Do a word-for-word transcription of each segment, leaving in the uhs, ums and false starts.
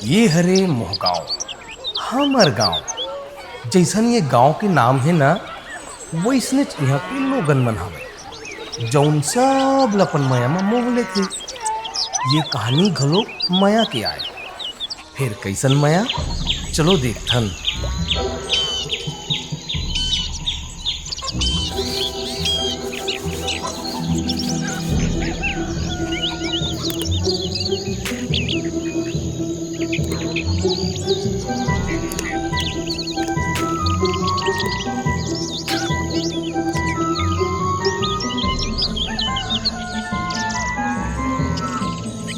ये हरे मोहगांव, हमर गांव। जइसन ये गांव के नाम हे ना, वइसनेच इहां के लोगन मन हवय, जउन सब ल अपन मया म मोह लेथे। ये कहानी घलो मया के आय। फेर कइसन मया? चलो देखथन।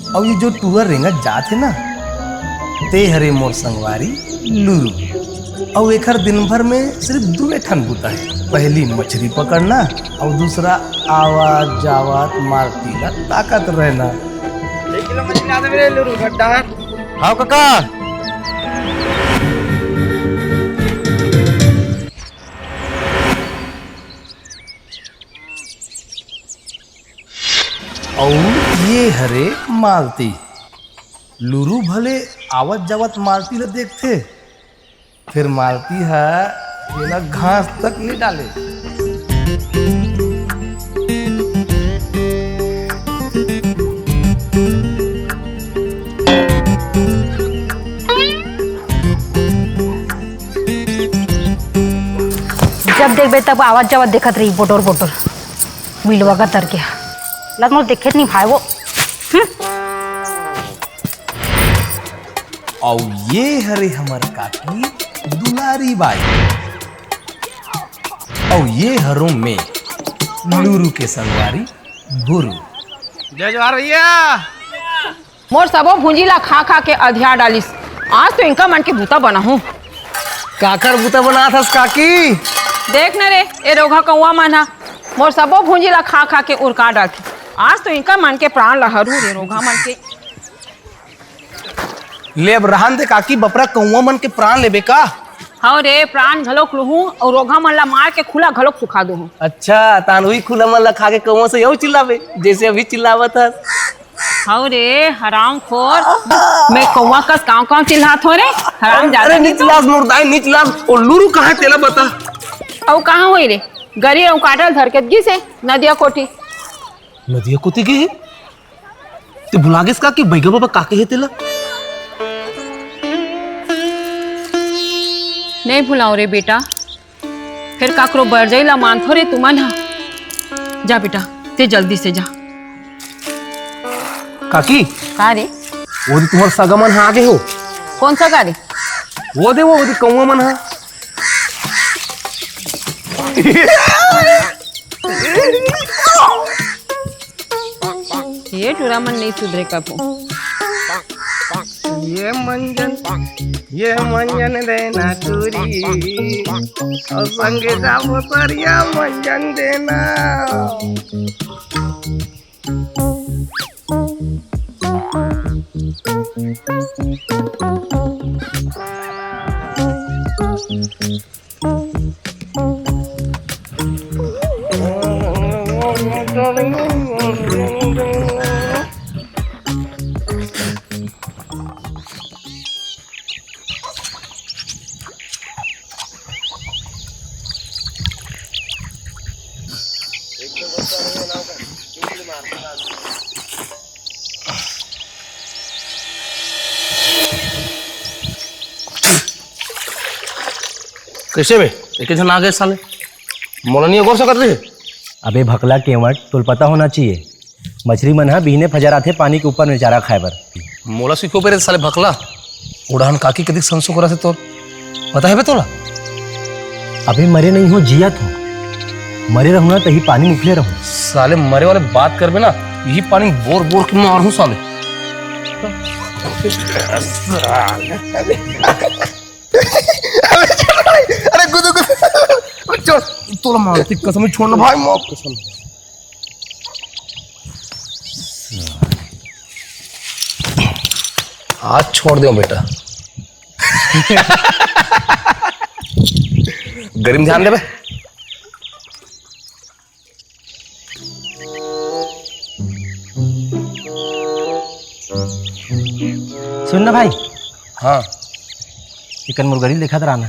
अउ ये जो टुरा रेंगत जात हे ना, ते हरे मोर संगवारी लुरू। अउ एखर दिन भर में सिर्फ दुए ठन बूता हे, पहली मछरी पकड़ना अउ दूसरा आवत जावत मालती ला ताकत रहना। एक किलो मछरी ला दे रे लुरू, गड्ढा। हाव कका। अउ ये हरे मालती। लुरू भले आवत जावत मालती ल देखथे, फेर मालती ह एला घास तक नइ डाले। जब देखबे तब आवत जावत देखत रही, बोटोर बोटोर मिलवा का तर के। लत मोर देखे नहीं भाई वो। हम्म। अउ ये हरे हमर काकी दुलारी बाई। अउ ये हरो में लुरू के संगवारी गुरु। जय जोहार भैया। मोर सबो भूंजी ला खा खा के अधिया डालिस। आज तो इनका मन के बूता बनाहूं। काकर बूता बनात हस काकी? देख न रे, ए रोघा कौआ मन हा मोर सबो भूंजी ला खा खा के उरका डालथे। आज तो इनका मन के प्राण ला हरू रे रोघा मन के। ले अब रहन दे काकी, बपरा कौआ मन के प्राण लेबे का? हव रे, प्राण घलोक लुहूं अउ रोघा मन ला मार के खुला घलोक सुखा दूहूं। अच्छा, तान उही खुला मन ला खा के कौआ से यहू चिल्लाबे, जैसे अभी चिल्लावत हस। हव रे, हरामखोर, मैं कौआ कस कांव कांव चिल्लात हों रे, हराम जादा अरे, नहीं नी तो। चिल्लास मोर दाई, नी चिल्लास। ओ लुरू कहाँ हे तेला बता। अउ कहाँ होही रे, गरी अउ काटल धर के गिस हे, नदिया कोठी। नदिया कोती गे हे? ते भुला गेस का कि बैगा बाबा का कहे तेला? नहीं भुलाओं रे बेटा, फेर काकरो बरजई ला मानथो रे तुमन ह। जा बेटा, ते जल्दी से जा। काकी, का रे? वो दे तुम्हर सगा मन ह आगे हो। कौन सगा रे? वो दे, वो दे कौआ मन ह। ये टूरा मन नहीं सुधरे कभू। ये मंजन, ये मंजन देना टूरी, अउ संगे जाबो सरिया मंजन देना। कैसे बे? एक झन आ गए साले। मोला नहीं अगोर सकत रहे। अबे भकला केवट, तोल पता होना चाहिए। मछरी मन ह बिहने फजर आथे पानी के ऊपर में चारा खाए बर। मोला सिखो बे रे साले भकला। उड़ान काकी कतिक संसो करा से तोर। पता है बे तोला? अबे मरे नहीं हो, जियत हो। मरे रहूं ना तही पानी मुखले रहूं। साले मरे वाले बात करबे ना, यही पानी बोर बोर के मारहूं साले। अरे गुदु गुदु, छोड़, तोला मारती कसम छोड़ ना भाई, मौत कसम। आज छोड़ दो बेटा। गरीब ध्यान देबे। सुन ना भाई, हाँ। एकर मुर्गरी देखत रहा ना।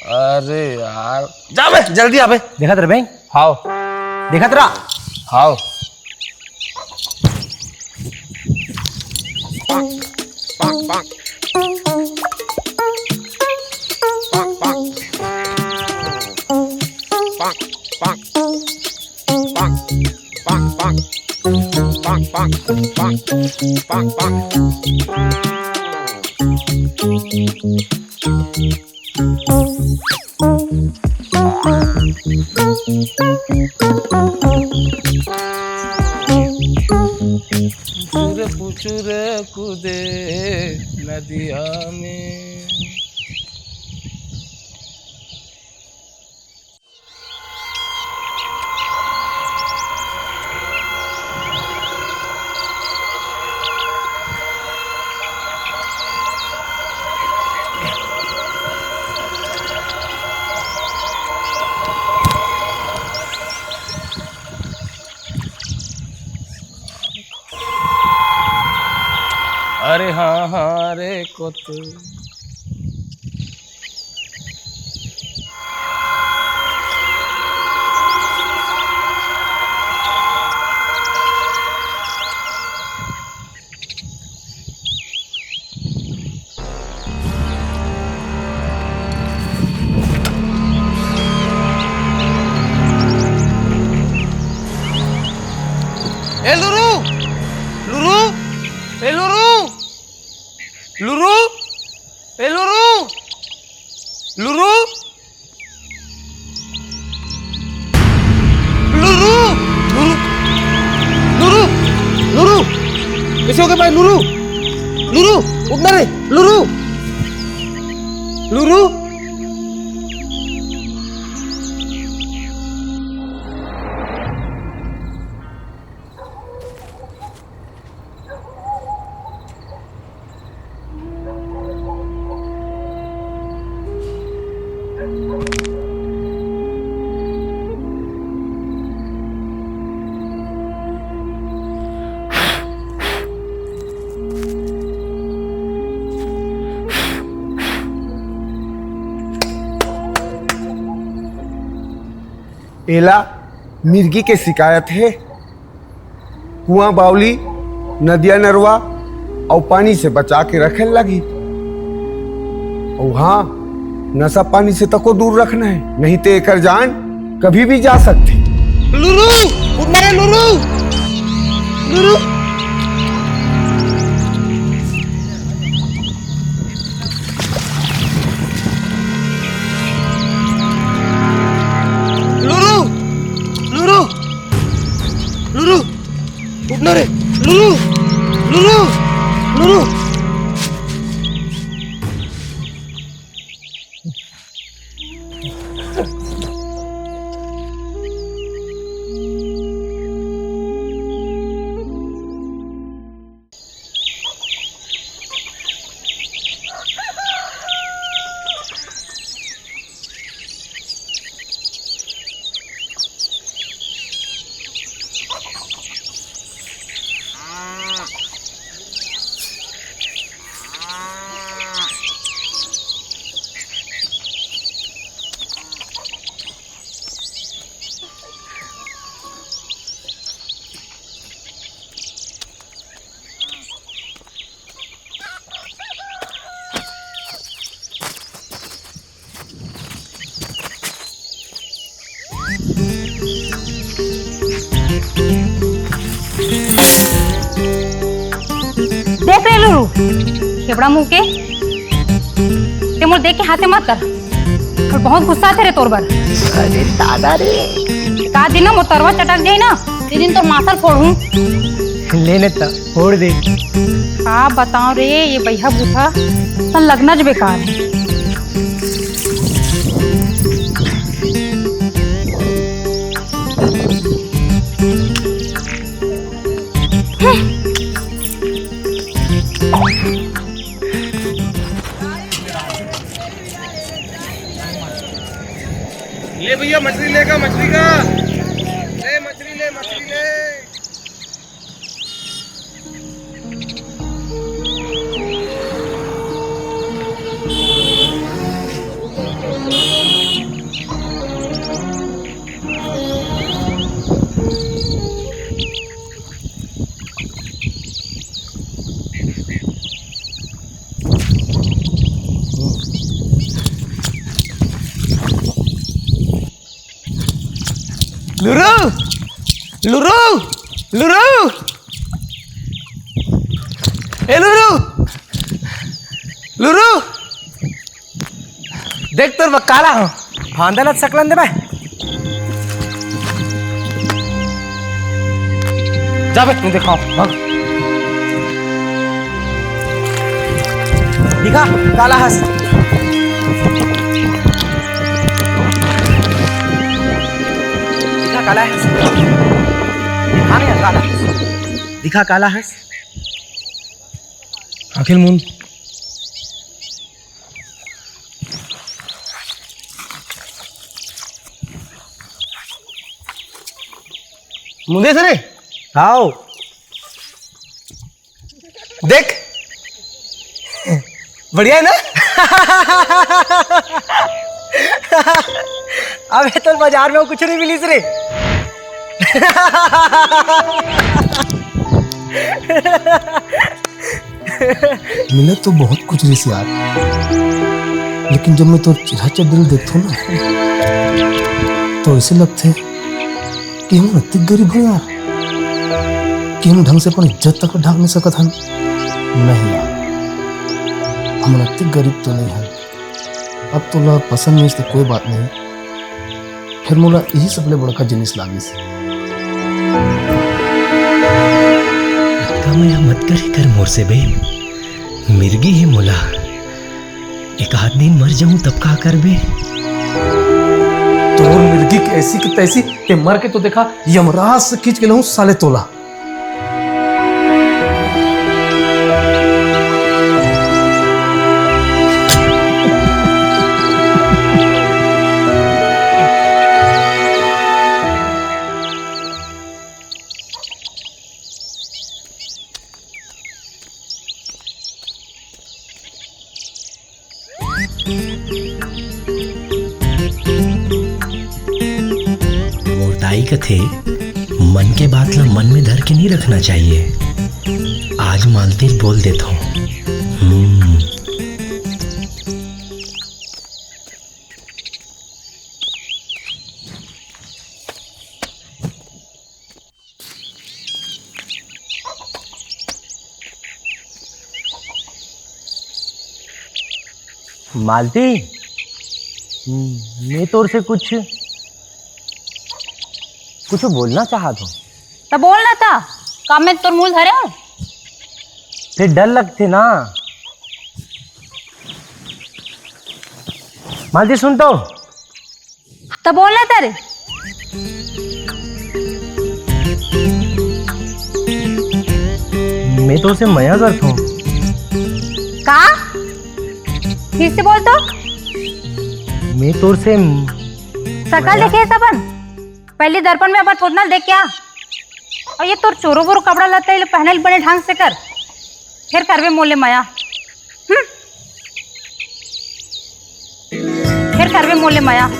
अरे यार, जा बे, जल्दी आ बे। देखत रह बे। हाव। देखत रहा। हाव। पुचुर पुचुर कूदे नदिया में। अरे हाँ हाँ रे कोतू। ए लुरु, लुरु, ए लुरु, लुरु, ए लुरु, लुरु। लुरु, लुरु, लुरु, लुरु, कैसे हो गए भाई लुरु? लुरु, उठ ना रे, लुरु, लुरु। एला मिर्गी के शिकायत हे। कुआं बावली, नदिया नरवा अउ पानी से बचा के रखे लगही। अउ हाँ, नशा पानी से तको दूर रखना हे, नहीं ते एकर जान कभी भी जा सकथे। लुरु, उठ ना रे लुरु, लुरु। लुरु, लुरु, लुरु, उठ ना रे, लुरु, लुरु, लुरु। देख रे लुरु, केबड़ा मुंह के, ते मोर देख के हाथे मत कर, मोर बहुत गुस्सा आथे रे तोर बर। अरे दादा रे। का दिन ना मोर तरवा चटक जाई ना, ते दिन तोर माथा ल फोड़हूं। ले ने त। फोड़ दे। का बताओ रे, ये बइहा बूथा त लगना ज बेकार हे। ले भैया, मछली लेगा, मछली का। ले मछली, ले मछली, ले। लुरु, लुरु, लुरु, ए लुरु, लुरु, देख तोर बर का लाय हंव। फांदा ल सकलन दे बे। जा बे, तैं देखाव, भाग। दिखा, का लाय हस। दिखा, का लाय हस। दिखा नहीं, का लाय हस। दिखा, का लाय हस। आंखी ल मूंद। मूंदेस रे? हाव। देख, बढ़िया हे ना? अबे तोला बाजार में कुछ नहीं मिलिस रे। मिले तो बहुत कुछ रिहिस यार, लेकिन जब मैं तोर चिरहा चड्डी ल देखथों ना, तो ऐसे लगथे कि हम अतिक गरीब हन यार, कि हम ढंग से अपन इज्जत तक ढांक नहीं सकत हन। नहीं यार, हम अतिक गरीब तो नहीं हन। अब तोला पसंद नहीं तो कोई बात नहीं, फेर मोला इही सबले बड़का जिनिस लागिस। अतका मया मत करे कर मोर से बे, मिर्गी हे मोला, एक आध दिन मर जाहूं तब का करबे? तोर मिर्गी के ऐसी की तैसी, ते मर के तो देखा, यमराज से खींच के लाहूं साले तोला। मोर दाई कथे, मन के बात ला मन में धर के नहीं रखना चाहिए। आज मालती ल बोल देथों। हम्म। मालती, मैं तोर से कुछ, कुछ बोलना चाहत हंव। त बोल ना त, का मैं तोर मुंह ल धरे हंव? फेर डर लगथे ना। मालती सुन तो। त बोल ना तेरे। मैं तोर से मया करथों। का? फिर से बोल तो। मैं तोर से शकल मया- देखे हस अपन? पहली दर्पण में अपन थोथना ल देख के आ। अउ ये तोर चोरो बोरो कपड़ा लत्ता ल पहने ल बने ढंग से कर। फेर करबे मोर ले मया। हम्म। फेर करबे मोर ले मया।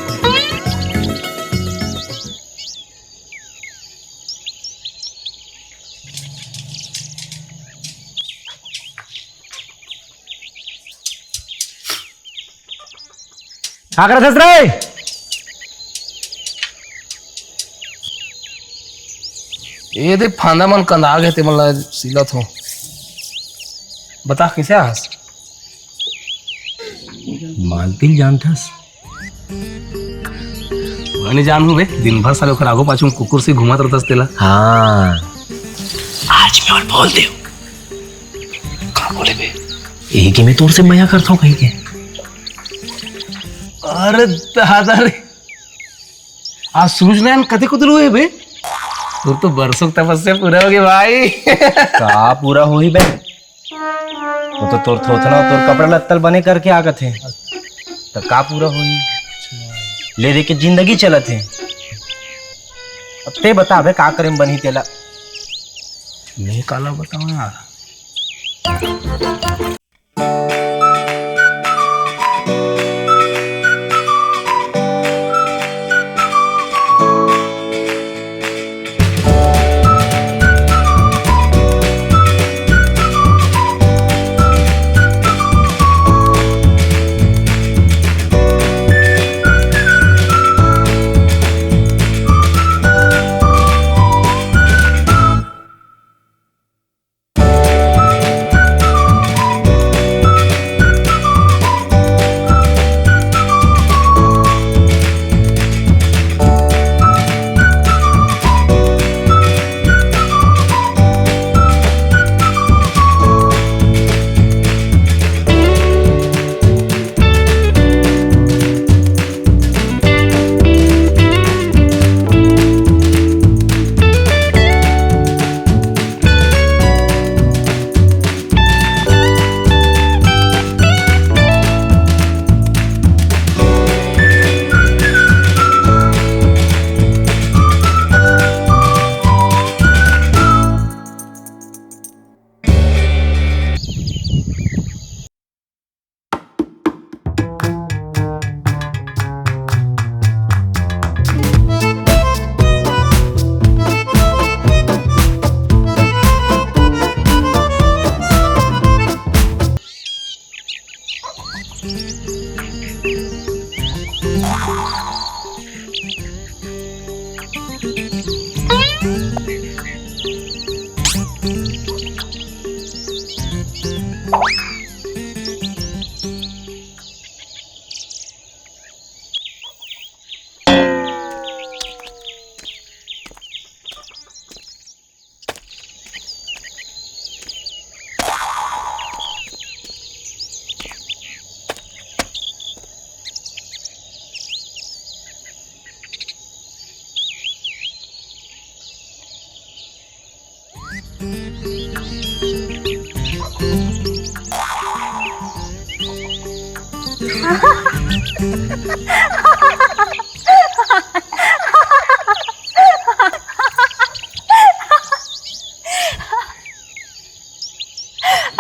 का करत हस रे? ए दे फांदा मन कंदा गे, ते मन ला सिलत हंव। बता, कइसे हस? मालती ल जानथस? मैं नइ जानहूं बे, दिन भर साले ओकर आगू पाछू म कुकुर से घूमत रहथस तेला। हां। आज मैं ओला बोल देंव। का बोले बे? ए कि मैं तोर से मया करथंव कहिके। अरे दादा रे, आज सूरज नारायण कते कुतर हुए बे? तोर तो बरसों के तपस्या पूरा होगे भाई। का पूरा होही बे? वो तो तोर थोथना, तोर कपड़ा लत्ता ल बने करके आगत हे, त का पूरा होही? ले दे के जिंदगी चलत हे। अब ते बता बे, का करे म बनही तेला? मैं काला बताऊं यार।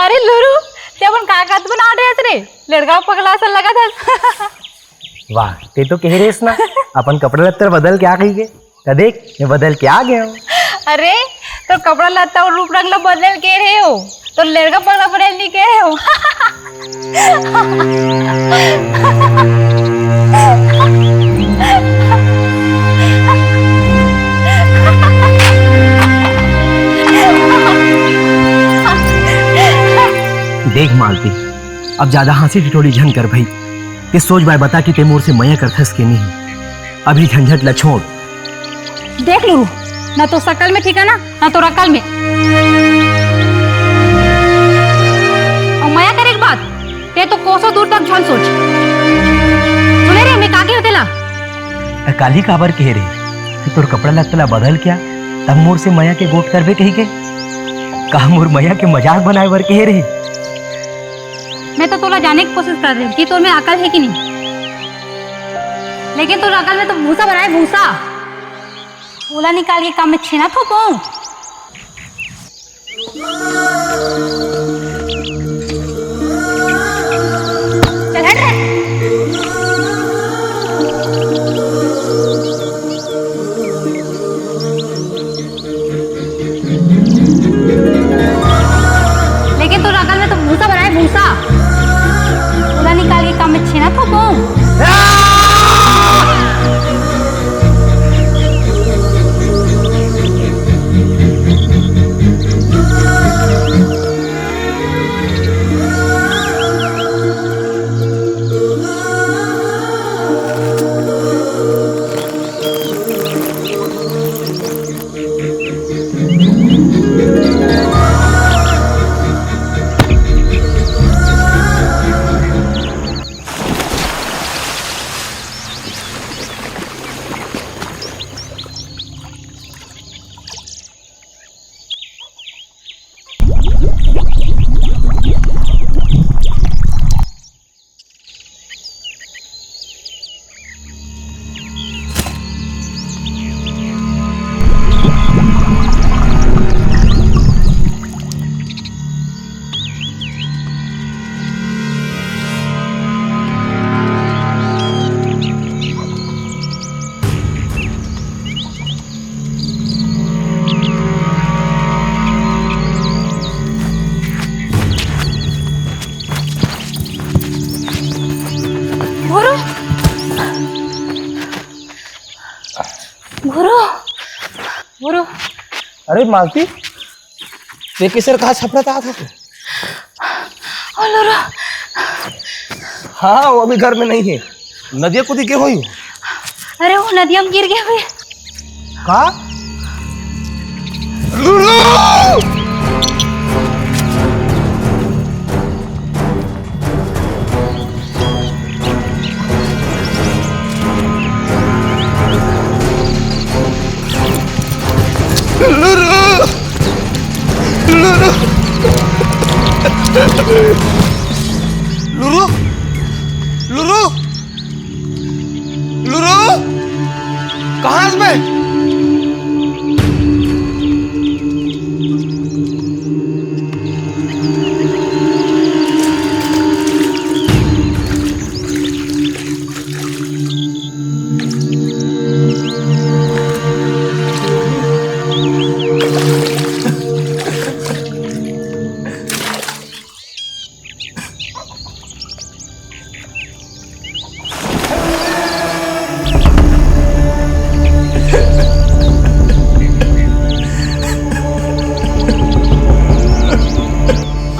अरे लुरु, ते अपन का कात बना रहे हस रे? लड़का पगला सा लगा था। वाह, ते तो कह रहे ना, अपन कपड़ा लत्तर बदल के आ गई के। तो देख, मैं बदल के आ गया हूँ। अरे, तो कपड़ा लत्ता और रूप रंग ला बदले के रहे हो, तो लड़का पगला बने नहीं के रहे हो। देख मालती, अब ज्यादा हंसी ठिठोली झन कर भाई। ते सोच बाय बता कि ते मोर से मया करथस के नहीं। अभी झंझट ला छोड़। देख लू, ना तो शकल में ठीक है ना, ना तो रकल में। और मया करे के बात, ते तो कोसों दूर तक झन सोच। सुने रे, मैं का कहे तेला? त काली काबर कहे रे कि तोर कपड़ा लत्ता ला बदल क्या, तब मोर से मया के गोठ करबे कही के? का मोर मया के मजाक बनाए बर कहे रे? मैं तो तोला जाने की कोशिश कर रही हूँ कि तोर में अकल है कि नहीं, लेकिन तोर अकल में तो भूसा भरा है, भूसा। ओला निकाल के का मैं छेना थोपूं? चल हट रे। लेकिन तोर अकल में तो भूसा भरा है, भूसा। ओला निकाल के का मैं छेना थोपूं? गुरु, गुरु, गुरु। अरे मालती, ये किसर कहा छपरा था? ओ लुरु। हाँ, वो अभी घर में नहीं है, नदिया कूदी गे होही। अरे, वो नदिया में गिर गया भाई। का? लुरु! लुरु! लुरु! लुरु! लुरु! लुरु! कहाँ हस बे?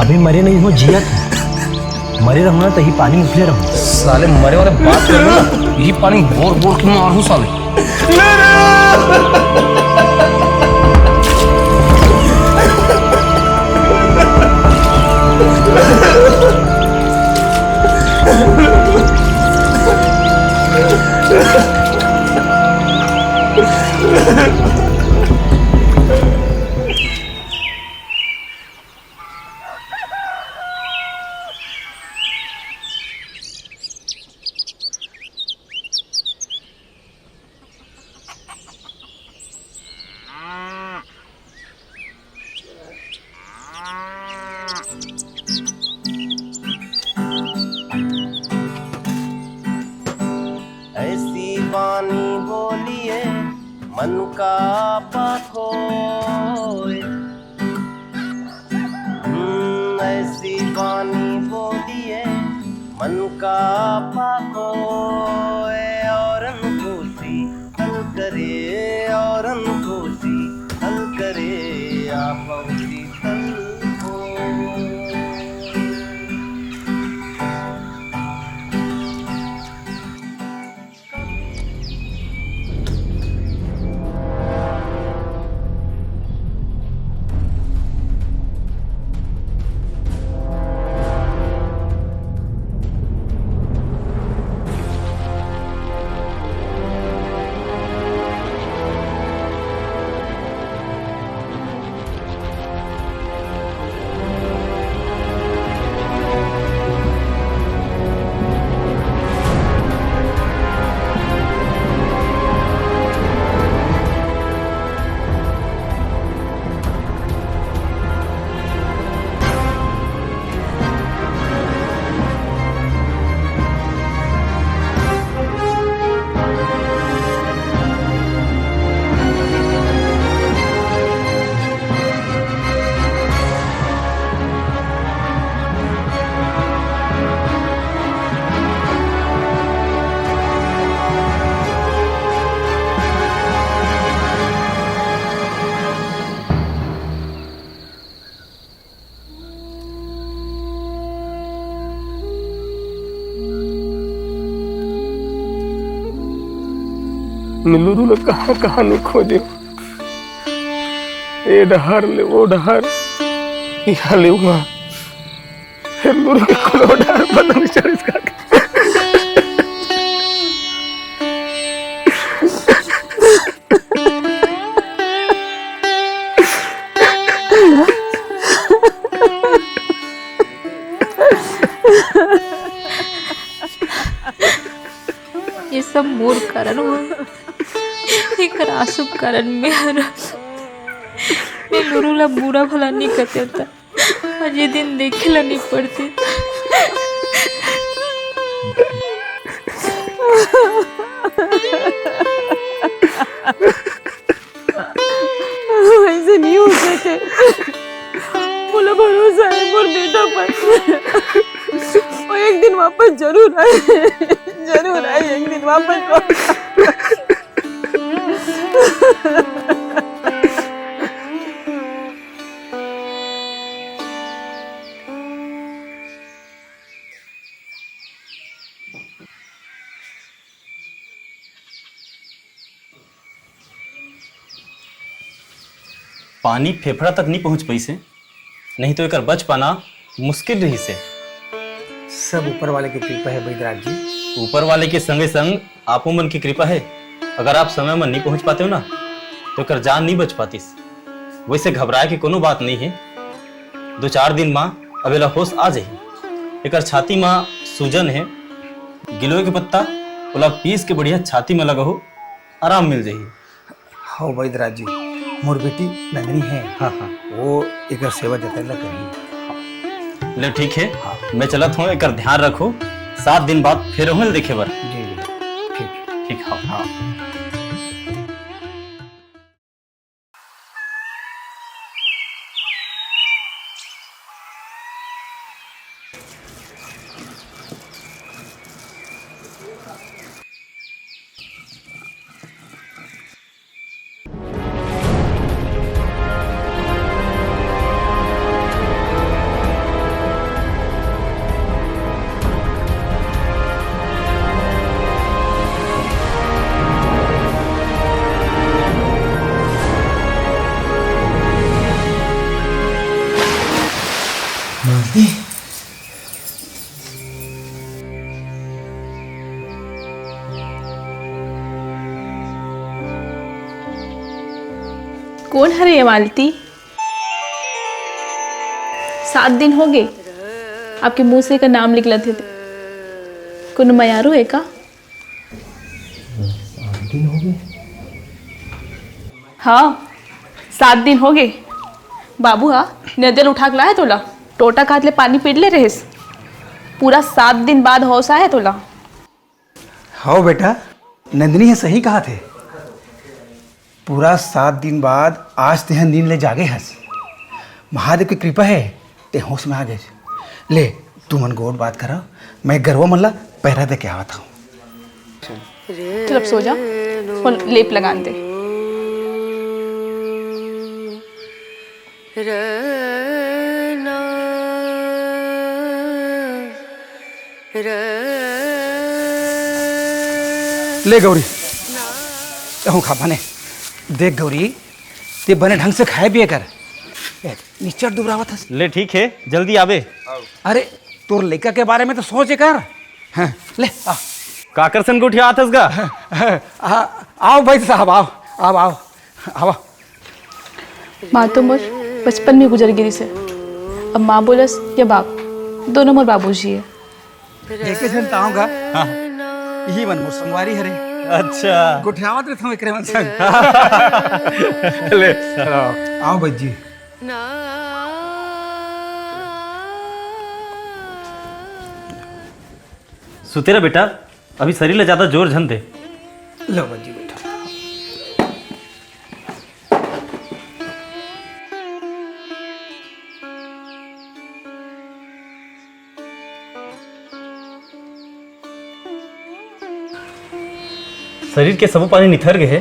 अभी मरे नहीं हो, जियत हो। मरे रहूं ना, त इही पानी म उफले रहूं। साले मरे वाले बात कर रहे हो ना, इही पानी म बोर बोर के मारहूं साले। ऐसी बानी बोलिए, मन का पाखोए। हम्म, ऐसी बानी बोलिए, मन का पाखोए। औरन खुशी तल करे, औरन खुशी तल करे, आप खुशी तल हो। मैं लुरू ला कहाँ कहाँ नहीं खोजे, ए डहर ले वो डहर, इहाँ ले उहाँ, फिर लुरू के कोनो डहर पता नहीं चलिस का। ये सब मोर कारण हुआ। एकर आंसू के कारण मैं हर, मैं लुरू ला बुरा भला नहीं कहते होता। आज ये दिन देखे ला नहीं पड़ते। ऐसे नहीं हो सके। मोला भरोसा है मोर बेटा पर। वो एक दिन वापस जरूर आए, जरूर आए, एक दिन वापस। पानी फेफड़ा तक नहीं पहुंच पाइस हे, नहीं तो एकर बच पाना मुश्किल रहिस हे। सब ऊपर वाले की कृपा है बैदराज जी। ऊपर वाले के संगे संग आपो मन की कृपा है। अगर आप समय में नहीं पहुंच पाते हो ना, तो एकर जान नहीं बच पातीस। वैसे घबराए के कोनो बात नहीं है, दो चार दिन मा अब एला होश आ जाही। एकर छाती मा सूजन है, गिलोय के पत्ता ओला पीस के बढ़िया छाती मा लगाहू, आराम मिल जाही। हव बैदराज जी, मोर बेटी नंदनी है, हाँ, हाँ। वो एकर सेवा जतन ला करही। ले ठीक है, हाँ। मैं चलत हूँ, एकर ध्यान रखो, सात दिन बाद फिर हूँ देखे बर। जी, जी, ठीक। ठीक, हाँ। हाँ। मालती। कोन हरे ये मालती? सात दिन हो गे, आपके मुंह से एकर नाम निकलत हे ते। कोनो मयारू हे का? सात दिन हो गे? हाँ, सात दिन हो गे। बाबू हा नदिया ले उठा के लाए तोला। टोटा खात ले पानी पीट ले रहिस। पूरा सात दिन बाद होश आए तोला। हव बेटा, नंदिनी ह सही कहाथे। पूरा सात दिन बाद आज तेहा नींद ले जागे हस। महादेव के कृपा हे, ते होश में आ गेस। ले, तुमन गोठ बात करा, मैं गरवा मन ला पैरा दे के आवत हंव। चल अब सो जा, वो लेप लगान दे। ले गौरी, तहूँ खा बने। देख गौरी, ते बने ढंग से खाए पिए कर। ए, निच्चट दुबरावत हस। ले ठीक हे, जल्दी आबे। अरे, तोर लइका के बारे में तो सोचे कर। हाँ, ले आ। काकर सन गोठियात हस गा? आ, आओ भाई साहब, आओ, आओ, आओ, आओ। माँ तो मोर बचपन में गुजर गिरिस हे। अब माँ बोलस या बाप, दोनों मोर बाबूजी हे। एके झन ताव गा। हाँ। इही मन मोर संगवारी हरे। अच्छा। गोठियावत रहिथंव एकरे मन संग। ले, आओ। आओ बज्जी। सुते रह बेटा, अभी शरीर ला ज्यादा जोर झन दे। लो बज्जी, बैठा। शरीर के सबो पानी निथर गे हे।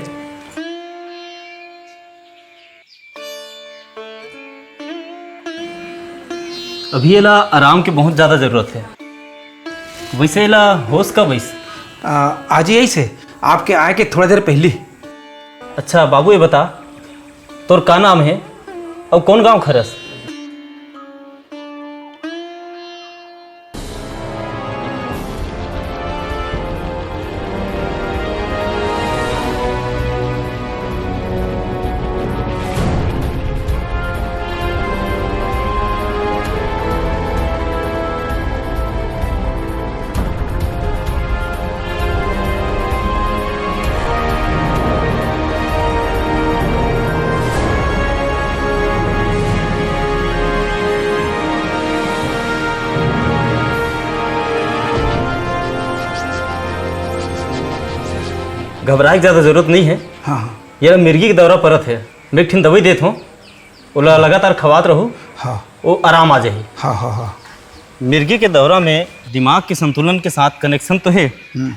अभी एला आराम के बहुत ज्यादा जरूरत हे। वैसे एला होश कब आइस? आ, आज ही आइस हे, आपके आए के थोड़ा देर पहली। अच्छा बाबू, ये बता, तोर का नाम हे अउ कौन गांव के हरस? घबराए के ज्यादा जरूरत नहीं है। हाँ, हाँ। ये मिर्गी के दौरा परत है, मैं एक ठिन दवाई देत हूँ, ओला लगातार खवात रहू, हाँ। वो आराम आ जाही। हाँ, हाँ, हाँ। मिर्गी के दौरा में दिमाग के संतुलन के साथ कनेक्शन तो है, हम्म।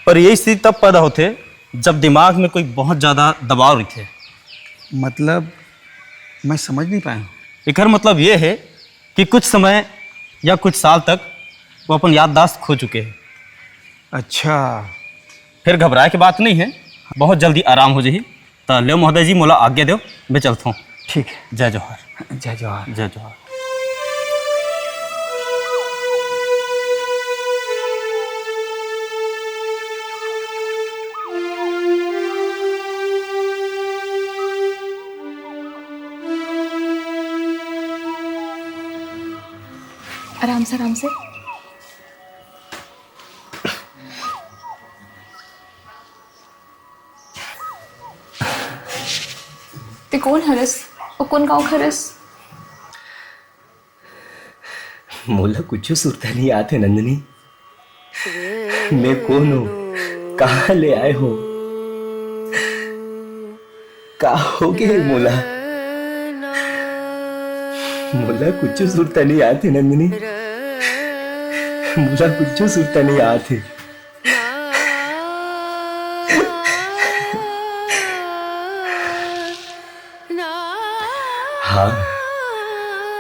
पर ये स्थिति तब पैदा होथे जब दिमाग में कोई बहुत ज्यादा दबाव रहिथे। मतलब, मैं समझ नहीं पाया हूँ। एकर मतलब ये है कि कुछ समय या कुछ साल तक वो अपन याददाश्त खो चुके हैं। अच्छा। फिर घबराए के बात नहीं है, बहुत जल्दी आराम हो जाही। त लेव महोदय जी, मोला आज्ञा देव, मैं चलत हूँ। ठीक है। जय जोहार। जय जोहार। जय जोहार। आराम से, आराम से। ते कोन हरस? अउ कोन गाँव के हरस? मोला कुछू सुरता नइ आत हे, नंदिनी। मैं कोन हूँ? कहाँ ले आए हूँ? का हो गे मोला? मोला कुछू सुरता नइ आत हे, नंदिनी। मोला कुछू सुरता नइ आत हे। हाँ,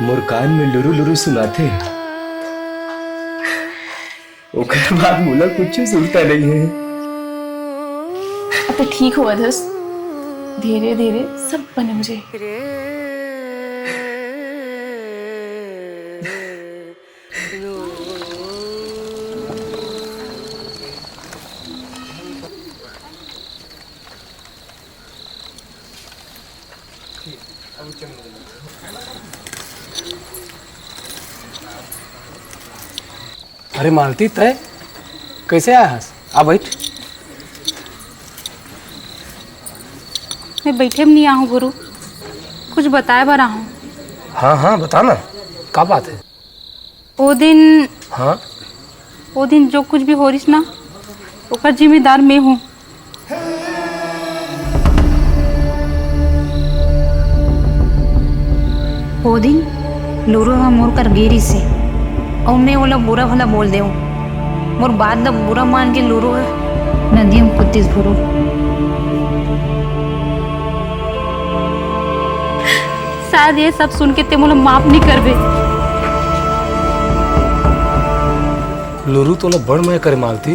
मोर कान में लुरु लुरु सुनाथे। ओकर बाद मोला कुछू सुनता नहीं है। अब तो ठीक होवत हस, धीरे धीरे सब बने हो जाही। अरे मालती, तय कैसे आया हस? आ बैठ। मैं बैठे में नहीं आहूँ गुरु, कुछ बताए बर आहूँ। हाँ हाँ, बता ना, का बात है? वो दिन, हाँ? वो दिन जो कुछ भी हो रहिस ना, ओकर जिम्मेदार मैं हूँ। ओ दिन लूरू ह मोर कर गे रिहिसे, अउ मैं ओला बुरा भला बोल देवं। मोर बात ल बुरा मान के लूरू ह नदी म कूद दिस भुरू। शायद ये सब सुन के ते मोला माफ नहीं करबे। लूरू तोला बड़ मया करे मालती,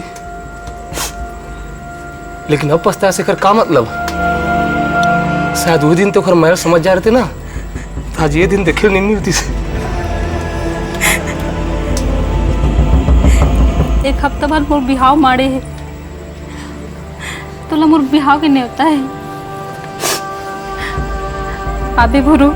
लेकिन अब पछताए से एकर का मतलब? शायद वो दिन तो ओकर मया समझ जा रहिते ना, तो आज ये दिन देखे नहीं मिलतिस। एक हफ्ता बाद मोर बिहाव माड़े हे, तोला मोर बिहाव के नेवता हे। आबे भुरू।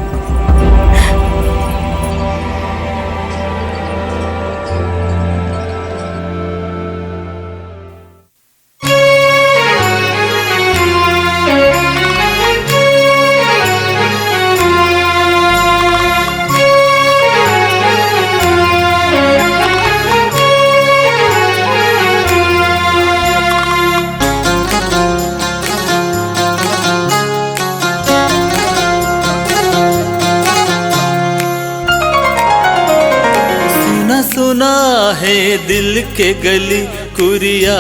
सुना सुना है दिल के गली, कुरिया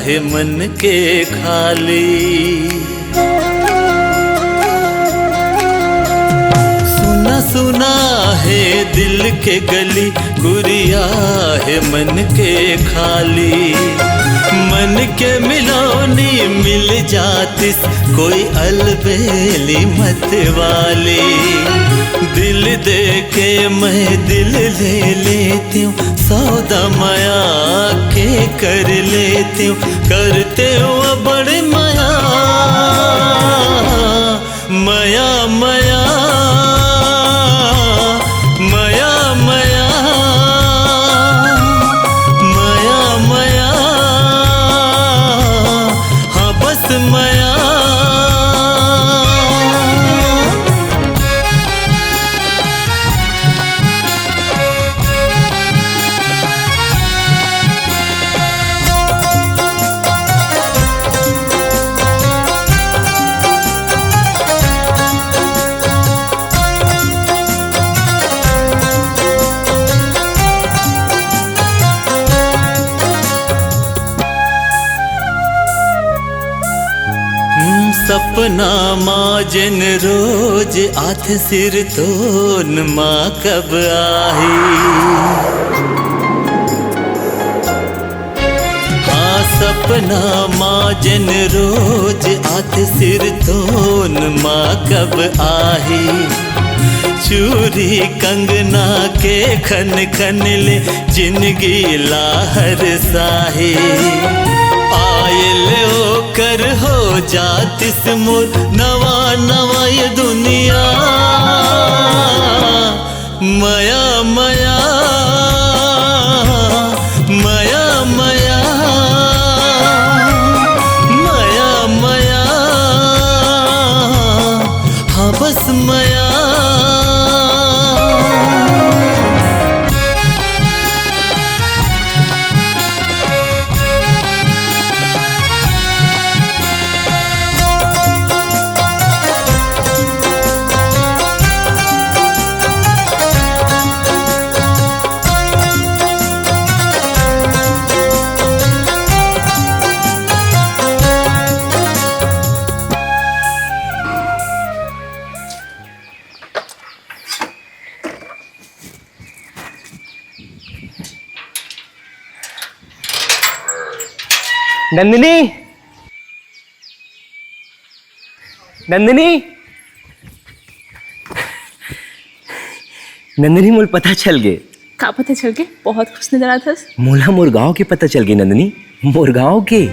है मन के खाली। सुना सुना है दिल के गली, कुरिया है मन के खाली। मन के मिलोनी मिल जातिस कोई अलबेली मत वाली। दिल दे के मैं दिल ले लेती हूँ, सौदा मया के कर लेती हूँ, करते हो बड़ मया। मया मया, मया मया, मया मया, हाँ बस मया। सपना मा जेन रोज आथे, सिरतोन मा कब आही। हाँ, सपना मा जेन रोज आथे, सिरतोन मा कब आही। चूरी कंगना के खन खन ले जिनगी ला हर साही। आयल ओकर हो जातिस मोर नवा नवा ये दुनिया। मया मया, मया मया, मया मया, हाँ बस मया। नंदिनी, नंदिनी, नंदिनी, मोला पता चल गे। का पता चल गे? बहुत खुश नजर आत हस। मोला मोर गांव के पता चल गे नंदिनी, मोर गांव के।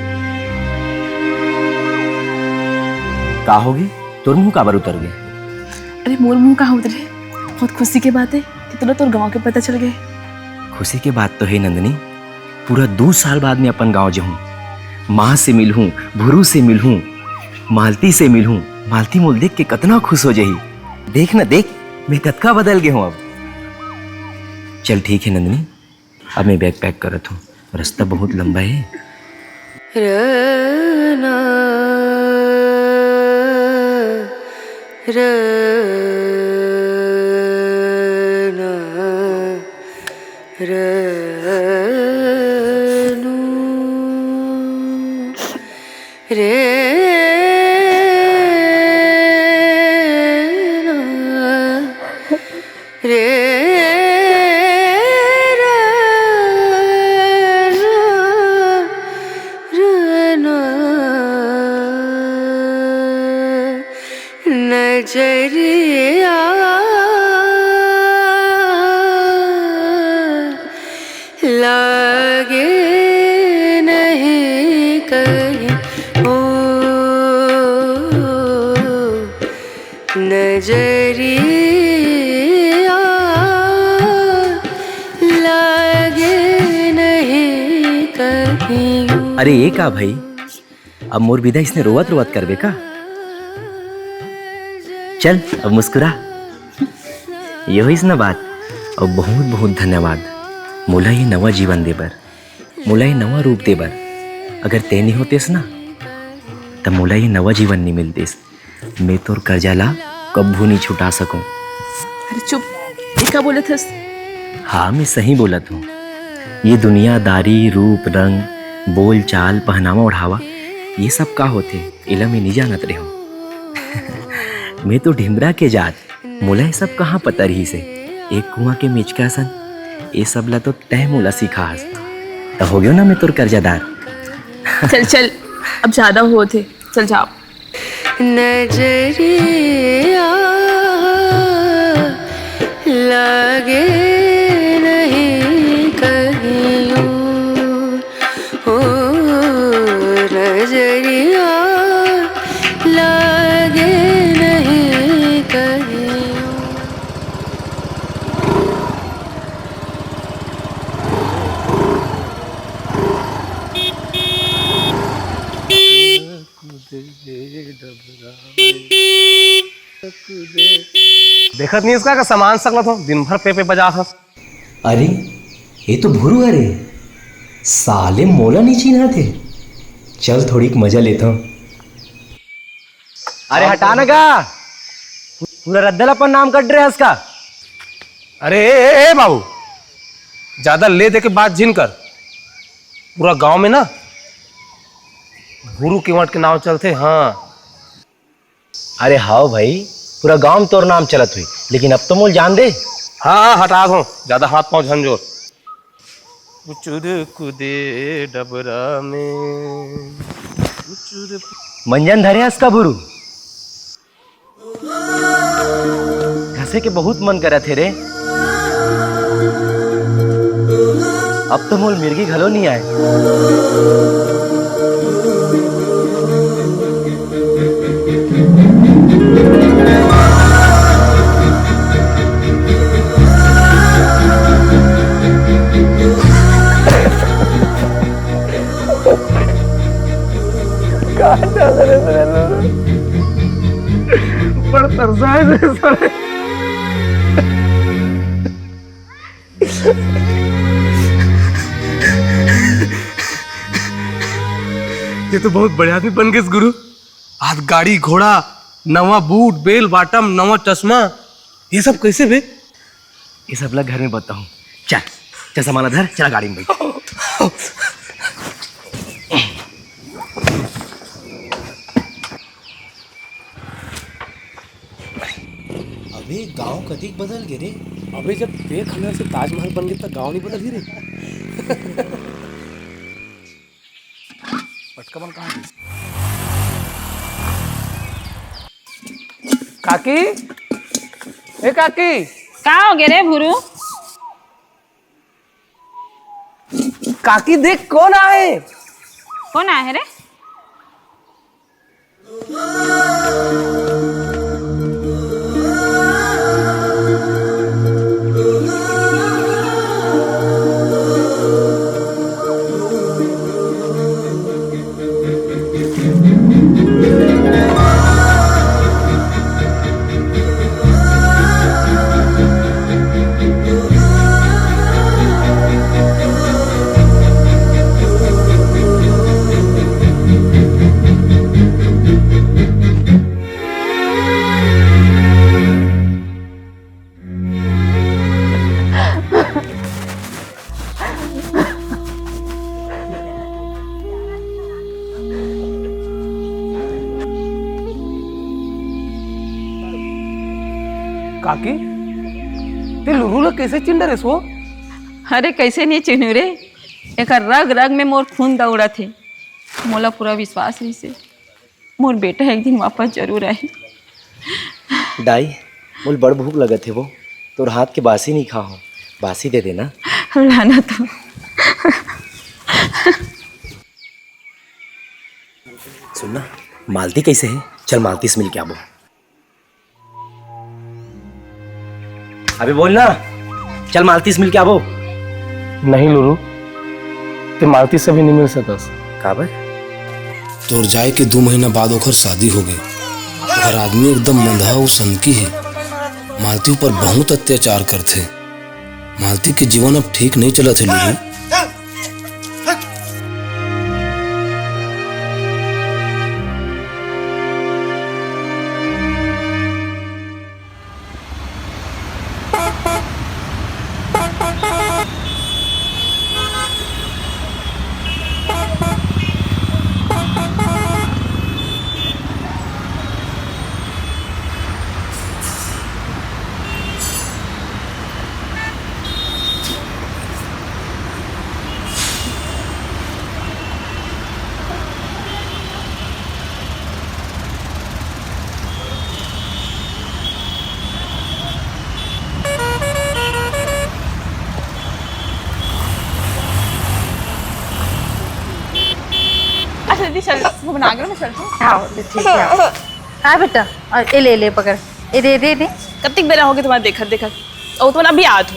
का होगे? तोर मुंह काबर उतर गे? अरे, मोर मुंह का उतरे? बहुत खुशी के बात हे कि तोला तोर गांव के पता चल गे। खुशी के बात तो हे नंदिनी, पूरा दू साल बाद मैं अपन गांव जाहूं, माँ से मिलहूं, भुरू से मिलहूं, मालती से मिलहूं। मालती मोला देख के कतना खुश हो जाही। देख ना देख, मैं कतका बदल गे हूं अब। चल ठीक हे नंदिनी, अब मैं bag pack करत हूं, रास्ता बहुत लंबा हे। नजरिया लागे नहीं कहीं ओ, नजरिया लागे नहीं कहीं। अरे ये का भाई, अब मोर बिदा इसने रोवत रोवत करबे का? चल अब मुस्कुरा। ये होइस ना बात। अब बहुत बहुत धन्यवाद मोला ये नवा जीवन दे बर, मोला ये नवा रूप दे बर। अगर तैं नहीं होतेस ना, त मोला ये नवा जीवन नहीं मिलतेस। मैं तोर कर्जा ला कभू नहीं छुटा सकूं। अरे चुप, ये का बोलत हस? हाँ, मैं सही बोलत हूँ। ये दुनियादारी, रूप रंग, बोल चाल, पहनावा ओढ़ावा, ये सब का होथे, एला मैं नहीं जानत रहे हूँ। मैं तो ढिमरा के जात, मोला ये सब कहाँ पता रहिस हे? एक कुआं के मेचका असन, ये सब ला तो तैं मोला सिखास। त हो गयो ना मैं तोर कर्जादार। चल चल, अब ज्यादा होत हे, चल जाओ। नजरिया लागे नहीं कहीं ओ, नजरिया लागे नहीं कहीं। देखत नहीं इसका का सामान सकलत हो, दिन भर पे पे बजा हस। अरे, ये तो भुरू हरे। साले मोला नहीं चिन्हत हे। चल थोड़ीक मजा लेथंव। अरे हटा ना गा, पूरा रद्दा ल अपन नाम कर डरे हस का। अरे ए, ए, ए बाबू, ज्यादा ले दे के बात झिन कर। पूरा गांव में ना भुरू केवट के नाम चलथे। हाँ। अरे हाव भाई, पूरा गांव में तोर नाम चलत हुई, लेकिन अब तो मोला जान दे। हाँ, हाँ, हटा दो, ज्यादा हाथ पांव झन जोर। उचुर कुदे डबरा में, उचुर मंजन धरे हस का भुरू? घसे के बहुत मन करत हे रे। अब तो मोला मिर्गी घलो नहीं आए। बड़ तरसा हे रे साले। ये तो बहुत बड़े आदमी बन गेस गुरु। आज गाड़ी घोड़ा, नवा बूट, बेल बाटम, नवा चश्मा, ये सब कैसे बे? ये सब ला घर में बताऊं। चल, चल सामान ला धर, चला गाड़ी में बैठ। अबे गांव कतिक बदल गे रे। अबे जब तें खंडहर से ताजमहल बन गे त गांव नहीं बदल ही रे। पटका मन कहाँ गे? काकी, ए काकी, का हो गे रे भुरू? काकी देख, कोन आए? कोन आए रे? काकी, ते लुरू ला कइसे चिन्ह डरेस वो? अरे, कइसे नइ चिन्हूं रे, एकर रग रग में मोर खून दौड़त हे। मोला पूरा विश्वास रहिसे, मोर बेटा एक दिन वापस जरूर आही। दाई, मोला बड़ भूख लगत हे वो, तोर हाथ के बासी नइ खा हों, बासी दे देना। लाना तो। सुन ना, मालती कइसे हे? चल, मालती से मिल के आबो। अबे बोल ना, चल मालती से मिल के आबो। नहीं लुरू, ते मालती से भी नहीं मिल सकस। काबर? तोर जाए के दू महीना बाद ओखर शादी होगे। ओखर आदमी एकदम मंदहा अउ सनकी हे। मालती ऊपर बहुत अत्याचार करथे। मालती के जीवन अब ठीक नहीं चलत हे लुरू। अच्छा दीदी, चल, वो बना के ना, मैं चलती हूँ। हाँ, तो ठीक है। हाँ बेटा, और ये ले, ले पकड़, ये दे, दे, दे। कतिक बेरा होगे तुम्हारे देखत देखत, और तुम्हारा अभी आत हो।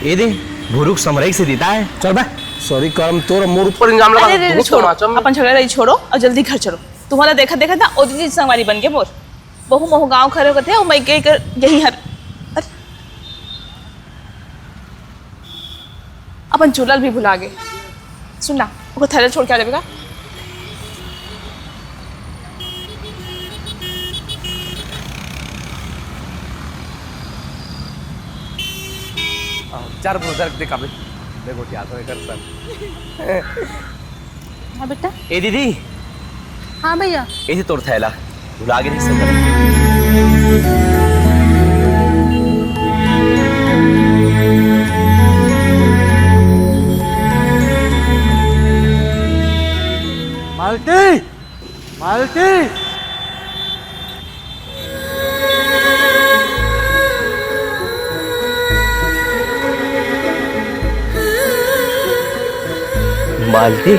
ये दे, भुरुक समरई से देता है। चल बे, सॉरी करम तोर मोर ऊपर इल्जाम लगा अरे, अरे, दे, अरे, छोड़ो, तमाचा में। अपन झगड़ा रही छोड़ो और जल्दी घर चलो। तुम्हारा देखत देखत ना ओदी चीज संगवारी बन के मोर। बहू महू गाँव खरे होते हैं, वो मैं के कर यही हर। अरे। अपन चूल्हा भी भुला गए। सुन ना, ओकर थैला छोड़ के आ जाबे का? आ, चार ब्रो, जरा देखा बे। देखो क्या तो एकर सर। हाँ बेटा। ए दीदी। हाँ भैया। ए दे तोर थैला। भुला गे रहिस संग। मालती, मालती। मालती,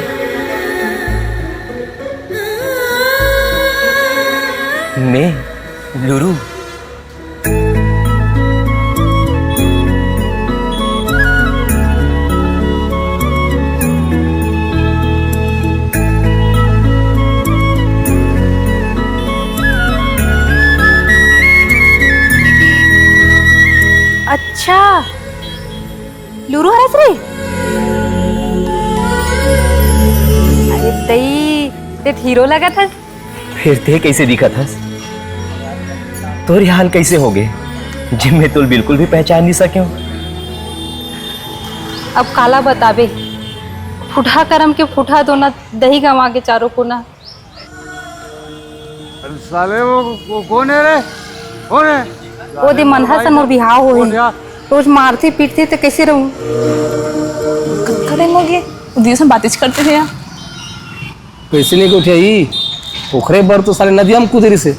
मैं लुरू। अच्छा, लुरू हरस रे? अरे दई, ते त हीरो लगत हस। फेर ते कइसे दिखत हस? तोर ये हाल कइसे होगे, जे मैं तोला बिल्कुल भी पहचान नइ सकेंव? अब काला बताबे, फूटहा करम के फूटहा दोना दही गंवा के चारों कोना। अरे साले, वो, वो कोन हे रे? कोन हे? ओ दे मनहा से मोर बिहाव होही। कोन हे? रोज मारथे पीटथे त कइसे रहूं? कतका दिन होगे? ओ दीदी से बातें करते थे यार। कइसे नइ उठे ही? ओखरे बर तो साले नदिया म कूदे रहिसे।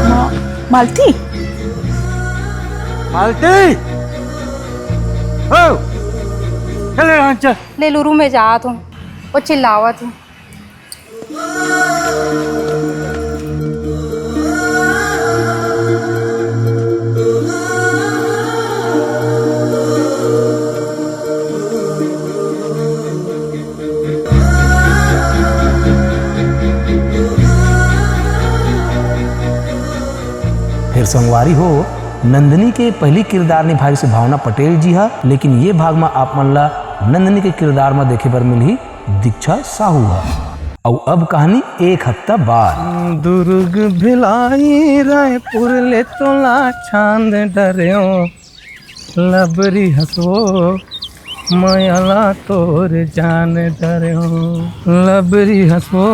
मा-, मालती? मालती, ओ, चल रे, चल। ले लुरू, मैं जात हूँ, वो चिल्लावत हूँ। फेर संगवारी हो, नंदिनी के पहिली किरदार निभाइस भावना पटेल जी हा, लेकिन ये भाग म आप मन ला नंदिनी के किरदार म देखे बर मिलही दीक्षा साहू हा। अउ अब कहानी एक हफ्ता बाद। दुर्ग भिलाई रायपुर ले तोला चांद डरेव, लबरी हसवो मयाला तोर जान डरेव, लबरी हसवो,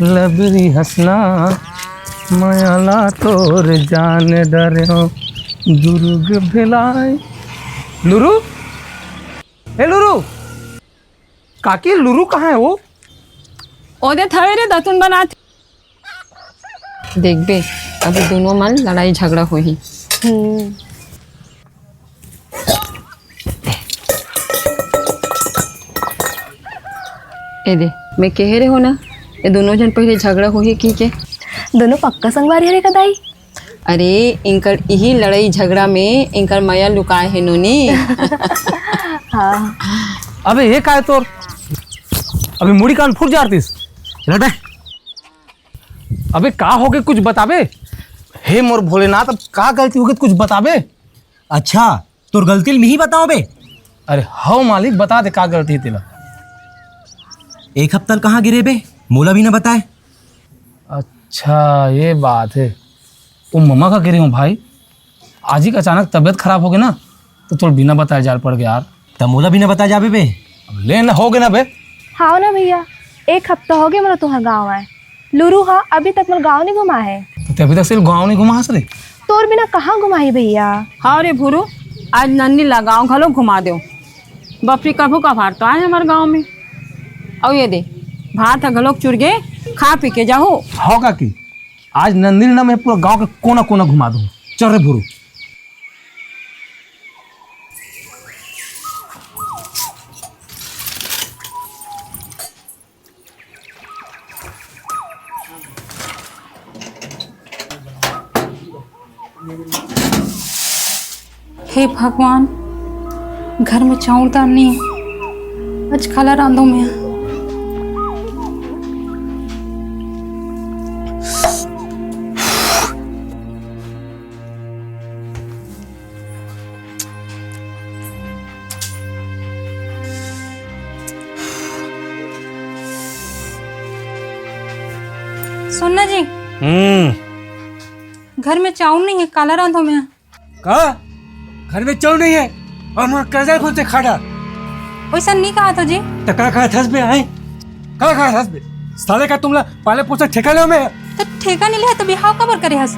लबरी हसना मयाला तोर जान डरेव। दुर्ग भिलाई। लुरू, ए लुरू, काकी, लुरू कहाँ है वो? ओदे थवे रे, दतुन बनात। देखबे, अभी दोनों मन लड़ाई झगड़ा होही। हम्म। ए दे, मैं कहे रहे हो ना, ये दोनों जन पहले झगड़ा होही की के। दोनों पक्का संगवारी हरे का दाई? अरे, इनकर इही लड़ाई झगड़ा में इनकर मया लुकाए हे नोनी। हाँ। अबे, ये का है तोर? अभी मुड़ी कान फूट जारतीस। लटे। अबे, का होगे, कुछ बताबे? हे मोर भोलेनाथ, अब का गलती होगे, कुछ बताबे? अच्छा, तोर गलती ल मिही बताओ बे। अरे हव मालिक, बता दे का गलती हे तेला। एक हफ्ता ल कहाँ गिरे बे, मोला भी ना बताए। अच्छा, ये बात है। ओ ममा का गिरे हूँ भाई, आज ही का अचानक तबीयत खराब होगे ना, तो तोर बिना बताए जाल पड़ गया यार। त मोला बिना बताए जाबे बे? अब ले ना, होगे ना बे। हाव ना भैया, एक हफ्ता होगे मोला तुंहर गाँव आए। लुरू हा अभी तक मोर गाँव नहीं घुमा है। तो ते अभी तक सिर्फ गाँव नहीं घुमा हस रे? तोर बिना कहाँ घुमाही भैया? हाँ रे भुरू, आज नन्नी ला गाँव घलो घुमा देव। बपरी कभू कभार तो आए हमर गाँव में। अउ ये दे, भात ह घलोक चुरगे, खा पी के जाहू। हाँ काकी, आज नंदिनी ना मैं पूरा गाँव के कोना कोना घुमा दूँ। चल रे भुरू। हे भगवान, घर में चाउर दाल नहीं है, आज काला रांधो मैं। सुन ना जी, हम्म। घर में चाउर नहीं है, काला रांधो मैं। का? घर में चाउर नहीं है और मोर करजा खुद से खा डार। वैसा नहीं कहा था जी। त का कहा थस बे, हैं? का कहा थस बे? साले का तुमला पाले पोसे ठेका ले मैं। तो ठेका नहीं लिया तो बिहाव काबर करे हस?